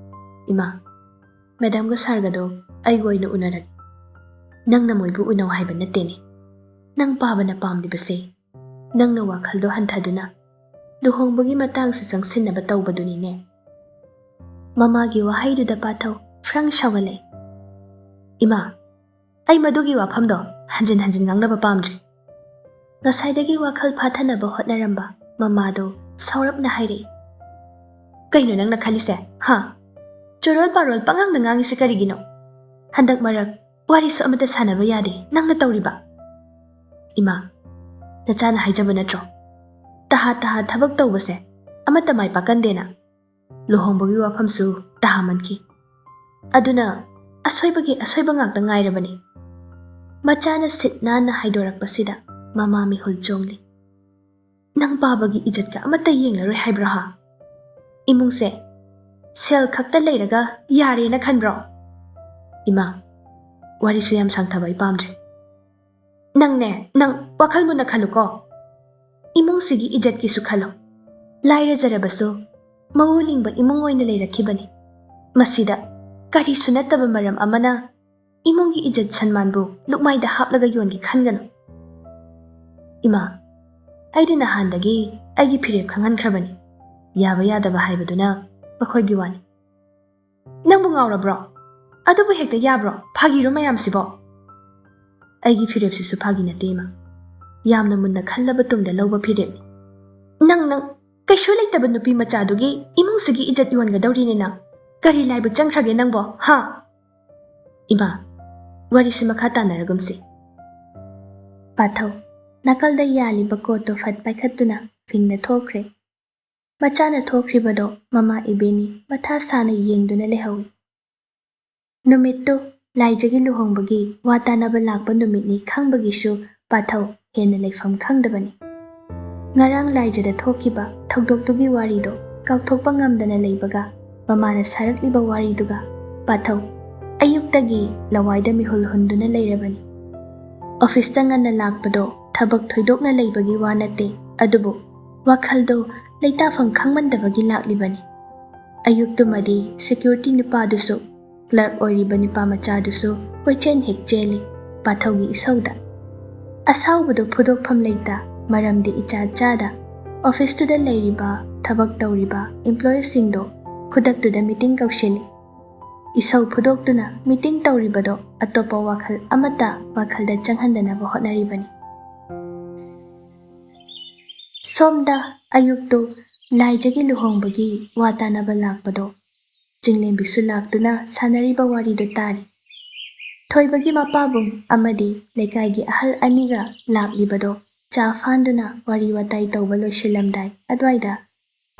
"ꯏꯃꯥ, ꯃꯦꯗꯥꯝꯒ ꯁꯥꯔꯒꯗꯣ ꯑꯩꯒ ꯑꯣꯏꯅ ꯎꯅꯔꯒꯦ꯫ ꯅꯪꯅ ꯃꯣꯏꯕꯨ ꯎꯅꯧ ꯍꯥꯏꯕ ꯅꯠꯇꯦꯅꯦ꯫ ꯅꯪ ꯄꯥꯕꯅ ꯄꯥꯝꯂꯤꯕꯁꯦ, ꯅꯪꯅ ꯋꯥꯈꯜꯗꯣ ꯍꯟꯊꯗꯨꯅ ꯂꯨꯍꯣꯡꯕꯒꯤ ꯃꯇꯥꯡꯁꯦ ꯆꯪꯁꯤꯟꯅꯕ ꯇꯧꯕꯗꯨꯅꯤꯅꯦ꯫" ꯃꯃꯥꯒꯤ ꯋꯥꯍꯩꯗꯨꯗ ꯄꯥꯊꯧ ꯐ꯭ꯔꯪ ꯁꯥꯎꯒꯠꯂꯛꯏ꯫ "ꯏꯃꯥ, ꯑꯩ ꯃꯗꯨꯒꯤ ꯋꯥꯐꯝꯗꯣ ꯍꯟꯖꯤꯟ ꯍꯟꯖꯤꯟ ꯉꯥꯡꯅꯕ ꯄꯥꯝꯗ꯭ꯔꯦ꯫" ꯉꯁꯥꯏꯗꯒꯤ ꯋꯥꯈꯜ ꯐꯥꯊꯅꯕ ꯍꯣꯠꯅꯔꯝꯕ ꯃꯃꯥꯗꯣ ꯁꯥꯎꯔꯞꯅ ꯍꯥꯏꯔꯛꯏ, "ꯀꯩꯅꯣ ꯅꯪꯅ ꯈꯜꯂꯤꯁꯦ? ꯍꯥ? ꯆꯣꯔꯣꯜ ꯄꯥꯔꯣꯜ ꯄꯉꯥꯡꯗ ꯉꯥꯡꯉꯤꯁꯦ ꯀꯔꯤꯒꯤꯅꯣ? ꯍꯟꯗꯛ ꯃꯔꯛ ꯋꯥꯔꯤꯁꯨ ꯑꯃꯠꯇ ꯁꯥꯟꯅꯕ ꯌꯥꯗꯦ ꯅꯪꯅ ꯇꯧꯔꯤꯕ꯫" "ꯏꯃꯥ, ꯅꯆꯥꯅ ꯍꯥꯏꯖꯕ ꯅꯠꯇ꯭ꯔꯣ? ꯇꯍꯥ ꯇꯍꯥ ꯊꯕꯛ ꯇꯧꯕꯁꯦ ꯑꯃꯠꯇ ꯃꯥꯏ ꯄꯥꯛꯀꯟꯗꯦꯅ꯫ ꯂꯨꯍꯣꯡꯕꯒꯤ ꯋꯥꯐꯝꯁꯨ ꯇꯍꯥꯃꯟꯈꯤ꯫ ꯑꯗꯨꯅ ꯑꯁꯣꯏꯕꯒꯤ ꯑꯁꯣꯏꯕ ꯉꯥꯛꯇ ꯉꯥꯏꯔꯕꯅꯤ꯫" ꯃꯆꯥꯅ ꯁꯤꯠ ꯅꯥꯟꯅ ꯍꯥꯏꯗꯣꯔꯛꯄꯁꯤꯗ ꯃꯃꯥ ꯃꯤꯍꯨꯜ ꯆꯣꯡꯂꯤ꯫ "ꯅꯪ ꯄꯥꯕꯒꯤ ꯏꯖꯠꯀ ꯑꯃꯠꯇ ꯌꯦꯡꯂꯔꯣꯏ ꯍꯥꯏꯕ꯭ꯔꯣ ꯍꯥ? ꯏꯃꯨꯡꯁꯦ ꯁꯦꯜ ꯈꯛꯇ ꯂꯩꯔꯒ ꯌꯥꯔꯦꯅ ꯈꯟꯕ꯭ꯔꯣ?" "ꯏꯃꯥ, ꯋꯥꯔꯤꯁꯦ ꯌꯥꯝ ꯁꯥꯡꯊꯕ ꯑꯩ ꯄꯥꯝꯗ꯭ꯔꯦ꯫" "ꯅꯪꯅꯦ, ꯅꯪ ꯋꯥꯈꯜ ꯃꯨꯟꯅ ꯈꯜꯂꯨꯀꯣ꯫ ꯏꯃꯨꯡꯁꯤꯒꯤ ꯏꯖꯠꯀꯤꯁꯨ ꯈꯜꯂꯣ꯫ ꯂꯥꯏꯔꯖꯔꯕꯁꯨ ꯃꯎ ꯂꯤꯡꯕ ꯏꯃꯨꯡ ꯑꯣꯏꯅ ꯂꯩꯔꯛꯈꯤꯕꯅꯤ꯫ ꯃꯁꯤꯗ ꯀꯔꯤꯁꯨ ꯅꯠꯇꯕ ꯃꯔꯝ ꯑꯃꯅ ꯏꯃꯨꯡꯒꯤ ꯏꯖꯠ ꯁꯟꯃꯥꯟꯕꯨ ꯂꯨꯛꯃꯥꯏꯗ ꯍꯥꯞꯂꯒ ꯌꯣꯟꯒꯦ ꯈꯟꯒꯅꯨ꯫" "ꯏꯃꯥ, ꯑꯩꯗꯤ ꯅꯍꯥꯟꯗꯒꯤ ꯑꯩꯒꯤ ꯐꯤꯔꯦꯞ ꯈꯪꯍꯟꯈ꯭ꯔꯕꯅꯤ꯫ ꯌꯥꯕ ꯌꯥꯗꯕ ꯍꯥꯏꯕꯗꯨꯅ ꯃꯈꯣꯏꯒꯤ ꯋꯥꯅꯤ꯫" "ꯅꯪꯕꯨ ꯉꯥꯎꯔꯕ꯭ꯔꯣ? ꯑꯗꯨꯕꯨ ꯍꯦꯛꯇ ꯌꯥꯕ꯭ꯔꯣ? ꯐꯥꯒꯤꯔꯣ ꯃꯌꯥꯝꯁꯤꯕꯣ?" "ꯑꯩꯒꯤ ꯐꯤꯔꯦꯞꯁꯤꯁꯨ ꯐꯥꯒꯤ ꯅꯠꯇꯦ, ꯏꯃꯥ꯫ ꯌꯥꯝꯅ ꯃꯨꯟꯅ ꯈꯜꯂꯕ ꯇꯨꯡꯗ ꯂꯧꯕ ꯐꯤꯔꯦꯞꯅꯤ꯫" "ꯅꯪ, ꯅꯪ ꯀꯩꯁꯨ ꯂꯩꯇꯕ ꯅꯨꯄꯤ ꯃꯆꯥꯗꯨꯒꯤ ꯏꯃꯨꯡꯁꯤꯒꯤ ꯏꯖꯠ ꯌꯣꯟꯒꯗꯧꯔꯤꯅꯦ ꯅꯪ꯫ ꯀꯔꯤ ꯂꯥꯏꯕꯛ ꯆꯪꯈ꯭ꯔꯒꯦ ꯅꯪꯕꯣ, ꯍꯥ?" "ꯏꯃꯥ, ꯋꯥꯔꯤꯁꯤ ꯃꯈꯥ ꯇꯥꯟꯅꯔꯒꯨꯝꯁꯤ꯫" ꯄꯥꯊꯧ, ꯅꯥꯀꯜꯗ ꯌꯥꯜꯂꯤꯕ ꯀꯣꯠꯇꯨ ꯐꯠ ꯄꯥꯏꯈꯠꯇꯨꯅ ꯐꯤꯡꯅ ꯊꯣꯛꯈ꯭ꯔꯦ꯫ ꯃꯆꯥꯅ ꯊꯣꯛꯈ꯭ꯔꯤꯕꯗꯣ ꯃꯃꯥ ꯏꯕꯦꯅꯤ ꯃꯊꯥ ꯁꯥꯅ ꯌꯦꯡꯗꯨꯅ ꯂꯩꯍꯧꯏ꯫ ꯅꯨꯃꯤꯠꯇꯨ ꯂꯥꯏꯖꯒꯤ ꯂꯨꯍꯣꯡꯕꯒꯤ ꯋꯥ ꯇꯥꯅꯕ ꯂꯥꯛꯄ ꯅꯨꯃꯤꯠꯅꯤ ꯈꯪꯕꯒꯤꯁꯨ ꯄꯥꯊꯧ ꯍꯦꯟꯅ ꯂꯩꯐꯝ ꯈꯪꯗꯕꯅꯤ꯫ ꯉꯔꯥꯡ ꯂꯥꯏꯖꯗ ꯊꯣꯛꯈꯤꯕ ꯊꯧꯗꯣꯛꯇꯨꯒꯤ ꯋꯥꯔꯤꯗꯣ ꯀꯥꯎꯊꯣꯛꯄ ꯉꯝꯗꯅ ꯂꯩꯕꯒ, ꯃꯃꯥꯅ ꯁꯥꯔꯛꯂꯤꯕ ꯋꯥꯔꯤꯗꯨꯒ ꯄꯥꯊꯧ ꯑꯌꯨꯛꯇꯒꯤ ꯂꯋꯥꯏꯗ ꯃꯤꯍꯨꯜ ꯍꯨꯟꯗꯨꯅ ꯂꯩꯔꯕꯅꯤ꯫ ꯑꯣꯐꯤꯁꯇ ꯉꯟꯅ ꯂꯥꯛꯄꯗꯣ ꯊꯕꯛ ꯊꯣꯏꯗꯣꯛꯅ ꯂꯩꯕꯒꯤ ꯋꯥ ꯅꯠꯇꯦ, ꯑꯗꯨꯕꯨ ꯋꯥꯈꯜꯗꯣ ꯂꯩꯇꯥꯐꯝ ꯈꯪꯃꯟꯗꯕꯒꯤ ꯂꯥꯛꯂꯤꯕꯅꯤ꯫ ꯑꯌꯨꯛꯇꯨꯃꯗꯤ ꯁꯦꯀ꯭ꯌꯨꯔꯤꯇꯤ ꯅꯨꯄꯥꯗꯨꯁꯨ, ꯀ꯭ꯂꯔꯛ ꯑꯣꯏꯔꯤꯕ ꯅꯨꯄꯥ ꯃꯆꯥꯗꯨꯁꯨ ꯀꯣꯏꯆꯦꯟ ꯍꯦꯛ ꯆꯦꯜꯂꯤ ꯄꯥꯊꯧꯒꯤ ꯏꯁꯧꯗ꯫ ꯑꯁꯥꯎꯕꯗꯣ ꯐꯨꯗꯣꯛꯐꯝ ꯂꯩꯇ, ꯃꯔꯝꯗꯤ ꯏꯆꯥ ꯆꯥꯗ ꯑꯣꯐꯤꯁꯇꯨꯗ ꯂꯩꯔꯤꯕ ꯊꯕꯛ ꯇꯧꯔꯤꯕ ꯏꯝꯄ꯭ꯂꯣꯌꯤꯁꯤꯡꯗꯣ ꯈꯨꯗꯛꯇꯨꯗ ꯃꯤꯇꯤꯡ ꯀꯧꯁꯤꯜꯂꯤ꯫ ꯏꯁꯧ ꯐꯨꯗꯣꯛꯇꯨꯅ ꯃꯤꯇꯤꯡ ꯇꯧꯔꯤꯕꯗꯣ ꯑꯇꯣꯞꯄ ꯋꯥꯈꯜ ꯑꯃꯠꯇ ꯋꯥꯈꯜꯗ ꯆꯪꯍꯟꯗꯅꯕ ꯍꯣꯠꯅꯔꯤꯕꯅꯤ꯫ ꯁꯣꯝꯗ ꯑꯌꯨꯛꯇꯨ ꯂꯥꯏꯖꯒꯤ ꯂꯨꯍꯣꯡꯕꯒꯤ ꯋꯥ ꯇꯥꯅꯕ ꯂꯥꯛꯄꯗꯣ ꯆꯤꯡꯂꯦꯝꯕꯤꯁꯨ ꯂꯥꯛꯇꯨꯅ ꯁꯥꯟꯅꯔꯤꯕ ꯋꯥꯔꯤꯗꯨ ꯇꯥꯔꯤ꯫ ꯊꯣꯏꯕꯒꯤ ꯃꯄꯥꯕꯨꯡ ꯑꯃꯗꯤ ꯂꯩꯀꯥꯏꯒꯤ ꯑꯍꯜ ꯑꯅꯤꯒ ꯂꯥꯛꯂꯤꯕꯗꯣ ꯆꯥ ꯐꯥꯟꯗꯨꯅ ꯋꯥꯔꯤ ꯋꯥꯇꯥꯏ ꯇꯧꯕ ꯂꯣꯏꯁꯤꯜꯂꯝꯗꯥꯏ ꯑꯗꯨꯋꯥꯏꯗ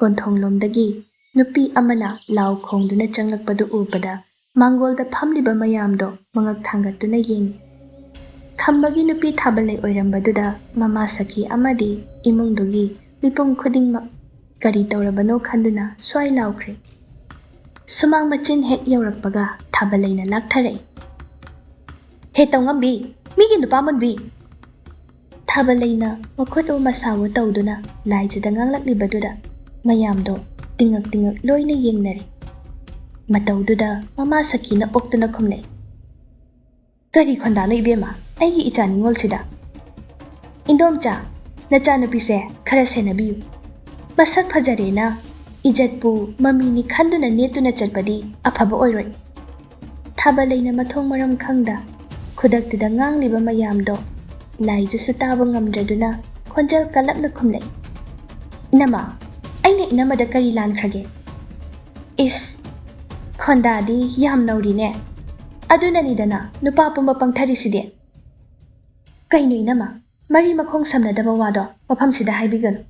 ꯀꯣꯟꯊꯣꯡꯂꯣꯝꯗꯒꯤ ꯅꯨꯄꯤ ꯑꯃꯅ ꯂꯥꯎ ꯈꯣꯡꯗꯨꯅ ꯆꯪꯂꯛꯄꯗꯨ ꯎꯕꯗ ꯃꯥꯡꯒꯣꯜꯗ ꯐꯝꯂꯤꯕ ꯃꯌꯥꯝꯗꯣ ꯃꯉꯛ ꯊꯥꯡꯒꯠꯇꯨꯅ ꯌꯦꯡꯏ꯫ ꯈꯝꯕꯒꯤ ꯅꯨꯄꯤ ꯊꯥꯕꯂꯩ ꯑꯣꯏꯔꯝꯕꯗꯨꯗ ꯃꯃꯥ ꯁꯈꯤ ꯑꯃꯗꯤ ꯏꯃꯨꯡꯗꯨꯒꯤ ꯃꯤꯄꯨꯝ ꯈꯨꯗꯤꯡꯃꯛ ꯀꯔꯤ ꯇꯧꯔꯕꯅꯣ ꯈꯟꯗꯨꯅ ꯁ꯭ꯋꯥꯏ ꯂꯥꯎꯈ꯭ꯔꯦ꯫ ꯁꯨꯃꯥꯡ ꯃꯆꯤꯟ ꯍꯦꯛ ꯌꯧꯔꯛꯄꯒ ꯊꯥꯕꯂꯩꯅ ꯂꯥꯛꯊꯔꯛꯏ꯫ "ꯍꯦ ꯇꯧꯉꯝꯕꯤ, ꯃꯤꯒꯤ ꯅꯨꯄꯥ ꯃꯨꯟꯕꯤ!" ꯊꯥꯕꯂꯩꯅ ꯃꯈꯨꯠ ꯎ ꯃꯁꯥ ꯎ ꯇꯧꯗꯨꯅ ꯂꯥꯏꯖꯗ ꯉꯥꯡꯂꯛꯂꯤꯕꯗꯨꯗ ꯃꯌꯥꯝꯗꯣ ꯇꯤꯡꯉꯛ ꯇꯤꯡꯉꯛ ꯂꯣꯏꯅ ꯌꯦꯡꯅꯔꯦ꯫ ꯃꯇꯧꯗꯨꯗ ꯃꯃꯥ ꯁꯈꯤꯅ ꯑꯣꯛꯇꯨꯅ ꯈꯨꯝꯂꯛꯏ꯫ "ꯀꯔꯤ ꯈꯣꯟꯗꯥꯅꯣ ꯏꯕꯦꯝꯃ, ꯑꯩꯒꯤ ꯏꯆꯥ ꯅꯤꯉꯣꯜꯁꯤꯗ? ꯏꯟꯗꯣꯝꯆꯥ, ꯅꯆꯥꯅꯨꯄꯤꯁꯦ ꯈꯔ ꯁꯦꯟꯅꯕꯤꯌꯨ꯫ ꯃꯁꯛ ꯐꯖꯔꯦꯅ ꯏꯖꯠꯄꯨ ꯃꯃꯤꯅꯤ ꯈꯟꯗꯨꯅ ꯅꯦꯠꯇꯨꯅ ꯆꯠꯄꯗꯤ ꯑꯐꯕ ꯑꯣꯏꯔꯣꯏ꯫" ꯊꯥꯕꯂꯩꯅ ꯃꯊꯣꯡ ꯃꯔꯝ ꯈꯪꯗ ꯈꯨꯗꯛꯇꯨꯗ ꯉꯥꯡꯂꯤꯕ ꯃꯌꯥꯝꯗꯣ ꯂꯥꯏꯖꯁꯨ ꯇꯥꯕ ꯉꯝꯗ꯭ꯔꯗꯨꯅ ꯈꯣꯟꯖꯦꯜ ꯀꯜꯂꯞꯅ ꯈꯨꯝꯂꯛꯏ꯫ "ꯏꯅꯝꯃ, ꯑꯩꯅ ꯏꯅꯝꯃꯗ ꯀꯔꯤ ꯂꯥꯟꯈ꯭ꯔꯒꯦ?" "ꯏꯁ, ꯈꯣꯟꯗꯥꯗꯤ ꯌꯥꯝ ꯅꯧꯔꯤꯅꯦ꯫ ꯑꯗꯨꯅꯅꯤꯗꯅ ꯅꯨꯄꯥ ꯄꯨꯝꯕ ꯄꯪꯊꯔꯤꯁꯤꯗꯤ꯫" "ꯀꯩꯅꯣ ꯏꯅꯝꯃ, ꯃꯔꯤ ꯃꯈꯣꯡ ꯁꯝꯅꯗꯕ ꯋꯥꯗꯣ ꯃꯐꯝꯁꯤꯗ ꯍꯥꯏꯕꯤꯒꯅꯨ꯫"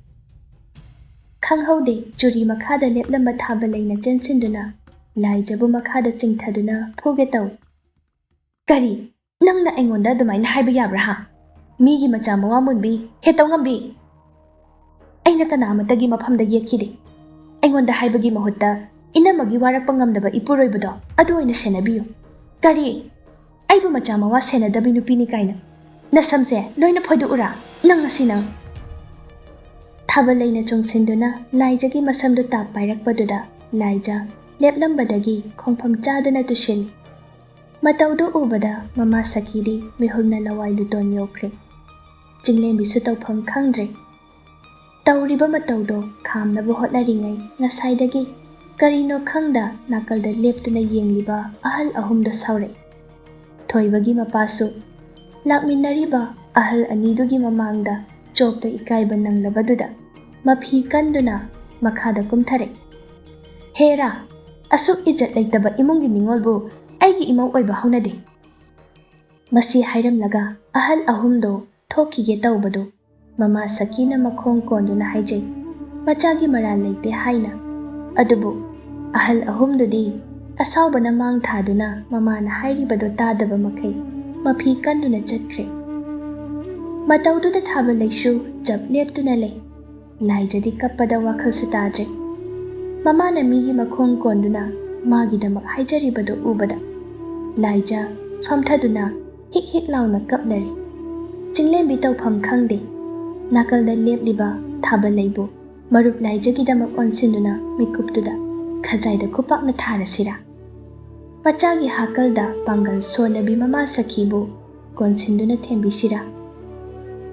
ꯈꯪꯍꯧꯗꯦ, ꯆꯨꯔꯤ ꯃꯈꯥꯗ ꯂꯦꯞꯂꯝꯕ ꯊꯥꯕꯂꯩꯅ ꯆꯦꯟꯁꯤꯟꯗꯨꯅ ꯂꯥꯏꯖꯕꯨ ꯃꯈꯥꯗ ꯆꯤꯡꯊꯗꯨꯅ ꯐꯨꯒꯦ ꯇꯧꯏ꯫ "ꯀꯔꯤ? ꯅꯪꯅ ꯑꯩꯉꯣꯟꯗ ꯑꯗꯨꯃꯥꯏꯅ ꯍꯥꯏꯕ ꯌꯥꯕ꯭ꯔꯥ ꯍꯥ? ꯃꯤꯒꯤ ꯃꯆꯥ ꯃꯋꯥ ꯃꯨꯟꯕꯤ, ꯍꯦ ꯇꯧꯉꯝꯕꯤ!" "ꯑꯩꯅ ꯀꯅꯥ ꯑꯃꯠꯇꯒꯤ ꯃꯐꯝꯗ ꯌꯦꯠꯈꯤꯗꯦ꯫ ꯑꯩꯉꯣꯟꯗ ꯍꯥꯏꯕꯒꯤ ꯃꯍꯨꯠꯇ ꯏꯅꯝꯃꯒꯤ ꯋꯥꯔꯛꯄ ꯉꯝꯗꯕ ꯏꯄꯨꯔꯣꯏꯕꯗꯣ ꯑꯗꯨ ꯑꯣꯏꯅ ꯁꯦꯟꯅꯕꯤꯌꯨ꯫" "ꯀꯔꯤ? ꯑꯩꯕꯨ ꯃꯆꯥ ꯃꯋꯥ ꯁꯦꯟꯅꯗꯕꯤ ꯅꯨꯄꯤꯅꯤ ꯀꯥꯏꯅ? ꯅꯁꯝꯁꯦ ꯂꯣꯏꯅ ꯐꯣꯏꯗꯣꯛꯎꯔꯥ ꯅꯪ ꯉꯁꯤ ꯅꯪ?" ꯊꯥꯕꯜꯂꯩꯅ ꯆꯣꯡꯁꯤꯟꯗꯨꯅ ꯂꯥꯏꯖꯒꯤ ꯃꯁꯝꯗꯨ ꯇꯥꯞ ꯄꯥꯏꯔꯛꯄꯗꯨꯗ ꯂꯥꯏꯖ ꯂꯦꯞꯂꯝꯕꯗꯒꯤ ꯈꯣꯡꯐꯝ ꯆꯥꯗꯅ ꯇꯨꯁꯤꯜꯂꯤ꯫ ꯃꯇꯧꯗꯨ ꯎꯕꯗ ꯃꯃꯥ ꯁꯈꯤꯗꯤ ꯃꯤꯍꯨꯜꯅ ꯂꯋꯥꯏ ꯂꯨꯇꯣꯟ ꯌꯧꯈ꯭ꯔꯦ꯫ ꯆꯤꯡꯂꯦꯝꯕꯤꯁꯨ ꯇꯧꯐꯝ ꯈꯪꯗ꯭ꯔꯦ꯫ ꯇꯧꯔꯤꯕ ꯃꯇꯧꯗꯣ ꯈꯥꯝꯅꯕ ꯍꯣꯠꯅꯔꯤꯉꯩ ꯉꯁꯥꯏꯗꯒꯤ ꯀꯔꯤꯅꯣ ꯈꯪꯗ ꯅꯥꯀꯜꯗ ꯂꯦꯞꯇꯨꯅ ꯌꯦꯡꯂꯤꯕ ꯑꯍꯜ ꯑꯍꯨꯝꯗꯣ ꯁꯥꯎꯔꯛꯏ꯫ ꯊꯣꯏꯕꯒꯤ ꯃꯄꯥꯁꯨ ꯂꯥꯛꯃꯤꯟꯅꯔꯤꯕ ꯑꯍꯜ ꯑꯅꯤꯗꯨꯒꯤ ꯃꯃꯥꯡꯗ ꯆꯣꯞꯄ ꯏꯀꯥꯏꯕ ꯅꯪꯂꯕꯗꯨꯗ ꯃꯐꯤ ꯀꯟꯗꯨꯅ ꯃꯈꯥꯗ ꯀꯨꯝꯊꯔꯛꯏ꯫ "ꯍꯦꯔꯥ, ꯑꯁꯨꯛ ꯏꯖꯠ ꯂꯩꯇꯕ ꯏꯃꯨꯡꯒꯤ ꯅꯤꯉꯣꯜꯕꯨ ꯑꯩꯒꯤ ꯏꯃꯧ ꯑꯣꯏꯕ ꯍꯧꯅꯗꯦ!" ꯃꯁꯤ ꯍꯥꯏꯔꯝꯂꯒ ꯑꯍꯜ ꯑꯍꯨꯝꯗꯣ ꯊꯣꯛꯈꯤꯒꯦ ꯇꯧꯕꯗꯨ ꯃꯃꯥ ꯁꯈꯤꯅ ꯃꯈꯣꯡ ꯀꯣꯟꯗꯨꯅ ꯍꯥꯏꯖꯩ, ꯃꯆꯥꯒꯤ ꯃꯔꯥꯜ ꯂꯩꯇꯦ ꯍꯥꯏꯅ꯫ ꯑꯗꯨꯕꯨ ꯑꯍꯜ ꯑꯍꯨꯝꯗꯨꯗꯤ ꯑꯁꯥꯎꯕꯅ ꯃꯥꯡ ꯊꯥꯗꯨꯅ ꯃꯃꯥꯅ ꯍꯥꯏꯔꯤꯕꯗꯨ ꯇꯥꯗꯕ ꯃꯈꯩ ꯃꯐꯤ ꯀꯟꯗꯨꯅ ꯆꯠꯈ꯭ꯔꯦ꯫ ꯃꯇꯧꯗꯨꯗ ꯊꯥꯕꯜꯂꯩꯁꯨ ꯆꯞ ꯂꯦꯞꯇꯨꯅ ꯂꯩ꯫ ꯂꯥꯏꯖꯗꯤ ꯀꯞꯄꯗ ꯋꯥꯈꯜꯁꯨ ꯇꯥꯗ꯭ꯔꯦ꯫ ꯃꯃꯥꯅ ꯃꯤꯒꯤ ꯃꯈꯣꯡ ꯀꯣꯟꯗꯨꯅ ꯃꯥꯒꯤꯗꯃꯛ ꯍꯥꯏꯖꯔꯤꯕꯗꯨ ꯎꯕꯗ ꯂꯥꯏꯖ ꯐꯝꯊꯗꯨꯅ ꯍꯤꯛ ꯍꯤꯛ ꯂꯥꯎꯅ ꯀꯞꯂꯔꯦ꯫ ꯆꯤꯡꯂꯦꯝꯕꯤ ꯇꯧꯐꯝ ꯈꯪꯗꯦ꯫ ꯅꯥꯀꯜꯗ ꯂꯦꯞꯂꯤꯕ ꯊꯥꯕꯜꯂꯩꯕꯨ ꯃꯔꯨꯞ ꯂꯥꯏꯖꯒꯤꯗꯃꯛ ꯑꯣꯟꯁꯤꯟꯗꯨꯅ ꯃꯤꯀꯨꯞꯇꯨꯗ ꯈꯖꯥꯏꯗ ꯈꯨꯄꯥꯛꯅ ꯊꯥꯔꯁꯤꯔꯥ? ꯃꯆꯥꯒꯤ ꯍꯥꯀꯜꯗ ꯄꯥꯡꯒꯜ ꯁꯣꯜꯂꯕꯤ ꯃꯃꯥ ꯁꯈꯤꯕꯨ ꯀꯣꯟꯁꯤꯟꯗꯨꯅ ꯊꯦꯝꯕꯤꯁꯤꯔꯥ?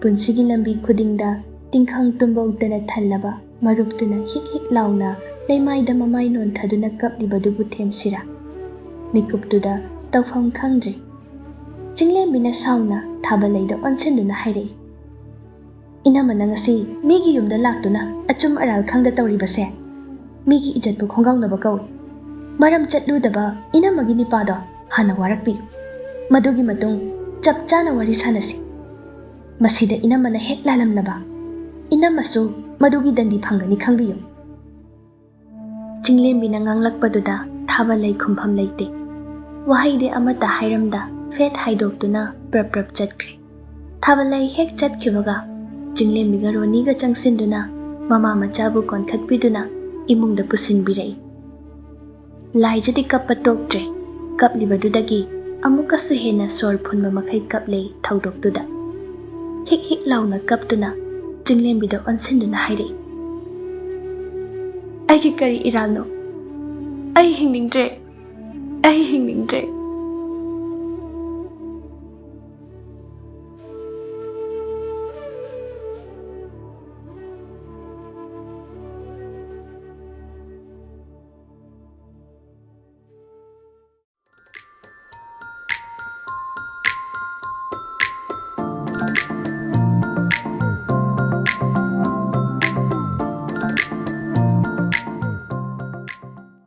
ꯄꯨꯟꯁꯤꯒꯤ ꯂꯝꯕꯤ ꯈꯨꯗꯤꯡꯗ ꯇꯤꯡꯈꯪ ꯇꯨꯝꯕꯧꯇꯅ ꯊꯜꯂꯕ ꯃꯔꯨꯞꯇꯨꯅ ꯍꯤꯛ ꯍꯤꯛ ꯂꯥꯎꯅ ꯂꯩꯃꯥꯏꯗ ꯃꯃꯥꯏ ꯅꯣꯟꯊꯗꯨꯅ ꯀꯞꯂꯤꯕꯗꯨꯕꯨ ꯊꯦꯝꯁꯤꯔꯥ? ꯃꯤꯀꯨꯞꯇꯨꯗ ꯇꯧꯐꯝ ꯈꯪꯗ꯭ꯔꯦ꯫ ꯆꯤꯡꯂꯦꯝꯕꯤꯅ ꯁꯥꯎꯅ ꯊꯥꯕꯜꯂꯩꯗ ꯑꯣꯟꯁꯤꯟꯗꯨꯅ ꯍꯥꯏꯔꯛꯏ, "ꯏꯅꯝꯃꯅ ꯉꯁꯤ ꯃꯤꯒꯤ ꯌꯨꯝꯗ ꯂꯥꯛꯇꯨꯅ ꯑꯆꯨꯝ ꯑꯔꯥꯜ ꯈꯪꯗ ꯇꯧꯔꯤꯕꯁꯦ ꯃꯤꯒꯤ ꯏꯖꯠꯄꯨ ꯈꯣꯡꯒꯥꯎꯅꯕ ꯀꯧꯏ꯫ ꯃꯔꯝ ꯆꯠꯂꯨꯗꯕ ꯏꯅꯝꯃꯒꯤ ꯅꯤꯄꯥꯗꯣ ꯍꯥꯟꯅ ꯋꯥꯔꯛꯄꯤꯌꯨ꯫ ꯃꯗꯨꯒꯤ ꯃꯇꯨꯡ ꯆꯞ ꯆꯥꯅ ꯋꯥꯔꯤ ꯁꯥꯟꯅꯁꯤ꯫ ꯃꯁꯤꯗ ꯏꯅꯝꯃꯅ ꯍꯦꯛ ꯂꯥꯜꯂꯝꯂꯕ, ꯏꯅꯝꯃꯁꯨ ꯃꯗꯨꯒꯤ ꯗꯟꯗꯤ ꯐꯪꯒꯅꯤ ꯈꯪꯕꯤꯌꯨ꯫" ꯆꯤꯡꯂꯦꯝꯕꯤꯅ ꯉꯥꯡꯂꯛꯄꯗꯨꯗ ꯊꯥꯕꯜꯂꯩ ꯈꯨꯝꯐꯝ ꯂꯩꯇꯦ꯫ ꯋꯥꯍꯩꯗꯤ ꯑꯃꯠꯇ ꯍꯥꯏꯔꯝꯗ ꯐꯦꯠ ꯍꯥꯏꯗꯣꯛꯇꯨꯅ ꯄ꯭ꯔꯞ ꯄ꯭ꯔꯞ ꯆꯠꯈ꯭ꯔꯦ꯫ ꯊꯥꯕꯜꯂꯩ ꯍꯦꯛ ꯆꯠꯈꯤꯕꯒ ꯆꯤꯡꯂꯦꯝꯕꯤꯒ ꯔꯣꯅꯤꯒ ꯆꯪꯁꯤꯟꯗꯨꯅ ꯃꯃꯥ ꯃꯆꯥꯕꯨ ꯀꯣꯟꯈꯠꯄꯤꯗꯨꯅ ꯏꯃꯨꯡꯗ ꯄꯨꯁꯤꯟꯕꯤꯔꯛꯏ꯫ ꯂꯥꯏꯖꯗꯤ ꯀꯞꯄ ꯇꯣꯛꯇ꯭ꯔꯦ꯫ ꯀꯞꯂꯤꯕꯗꯨꯗꯒꯤ ꯑꯃꯨꯛꯀꯁꯨ ꯍꯦꯟꯅ ꯁꯣꯔ ꯐꯨꯟꯕ ꯃꯈꯩ ꯀꯞꯂꯦ ꯊꯧꯗꯣꯛꯇꯨꯗ꯫ ꯍꯤꯛ ꯍꯤꯛ ꯂꯥꯎꯅ ꯀꯞꯇꯨꯅ ꯆꯤꯡꯂꯦꯝꯕꯤꯗ ꯑꯣꯟꯁꯤꯟꯗꯨꯅ ꯍꯥꯏꯔꯛꯏ꯫ "ꯑꯩꯒꯤ ꯀꯔꯤ ꯏꯔꯥꯜꯅꯣ? ꯑꯩ ꯍꯤꯡꯅꯤꯡꯗ꯭ꯔꯦ꯫ ꯑꯩ ꯍꯤꯡꯅꯤꯡꯗ꯭ꯔꯦ꯫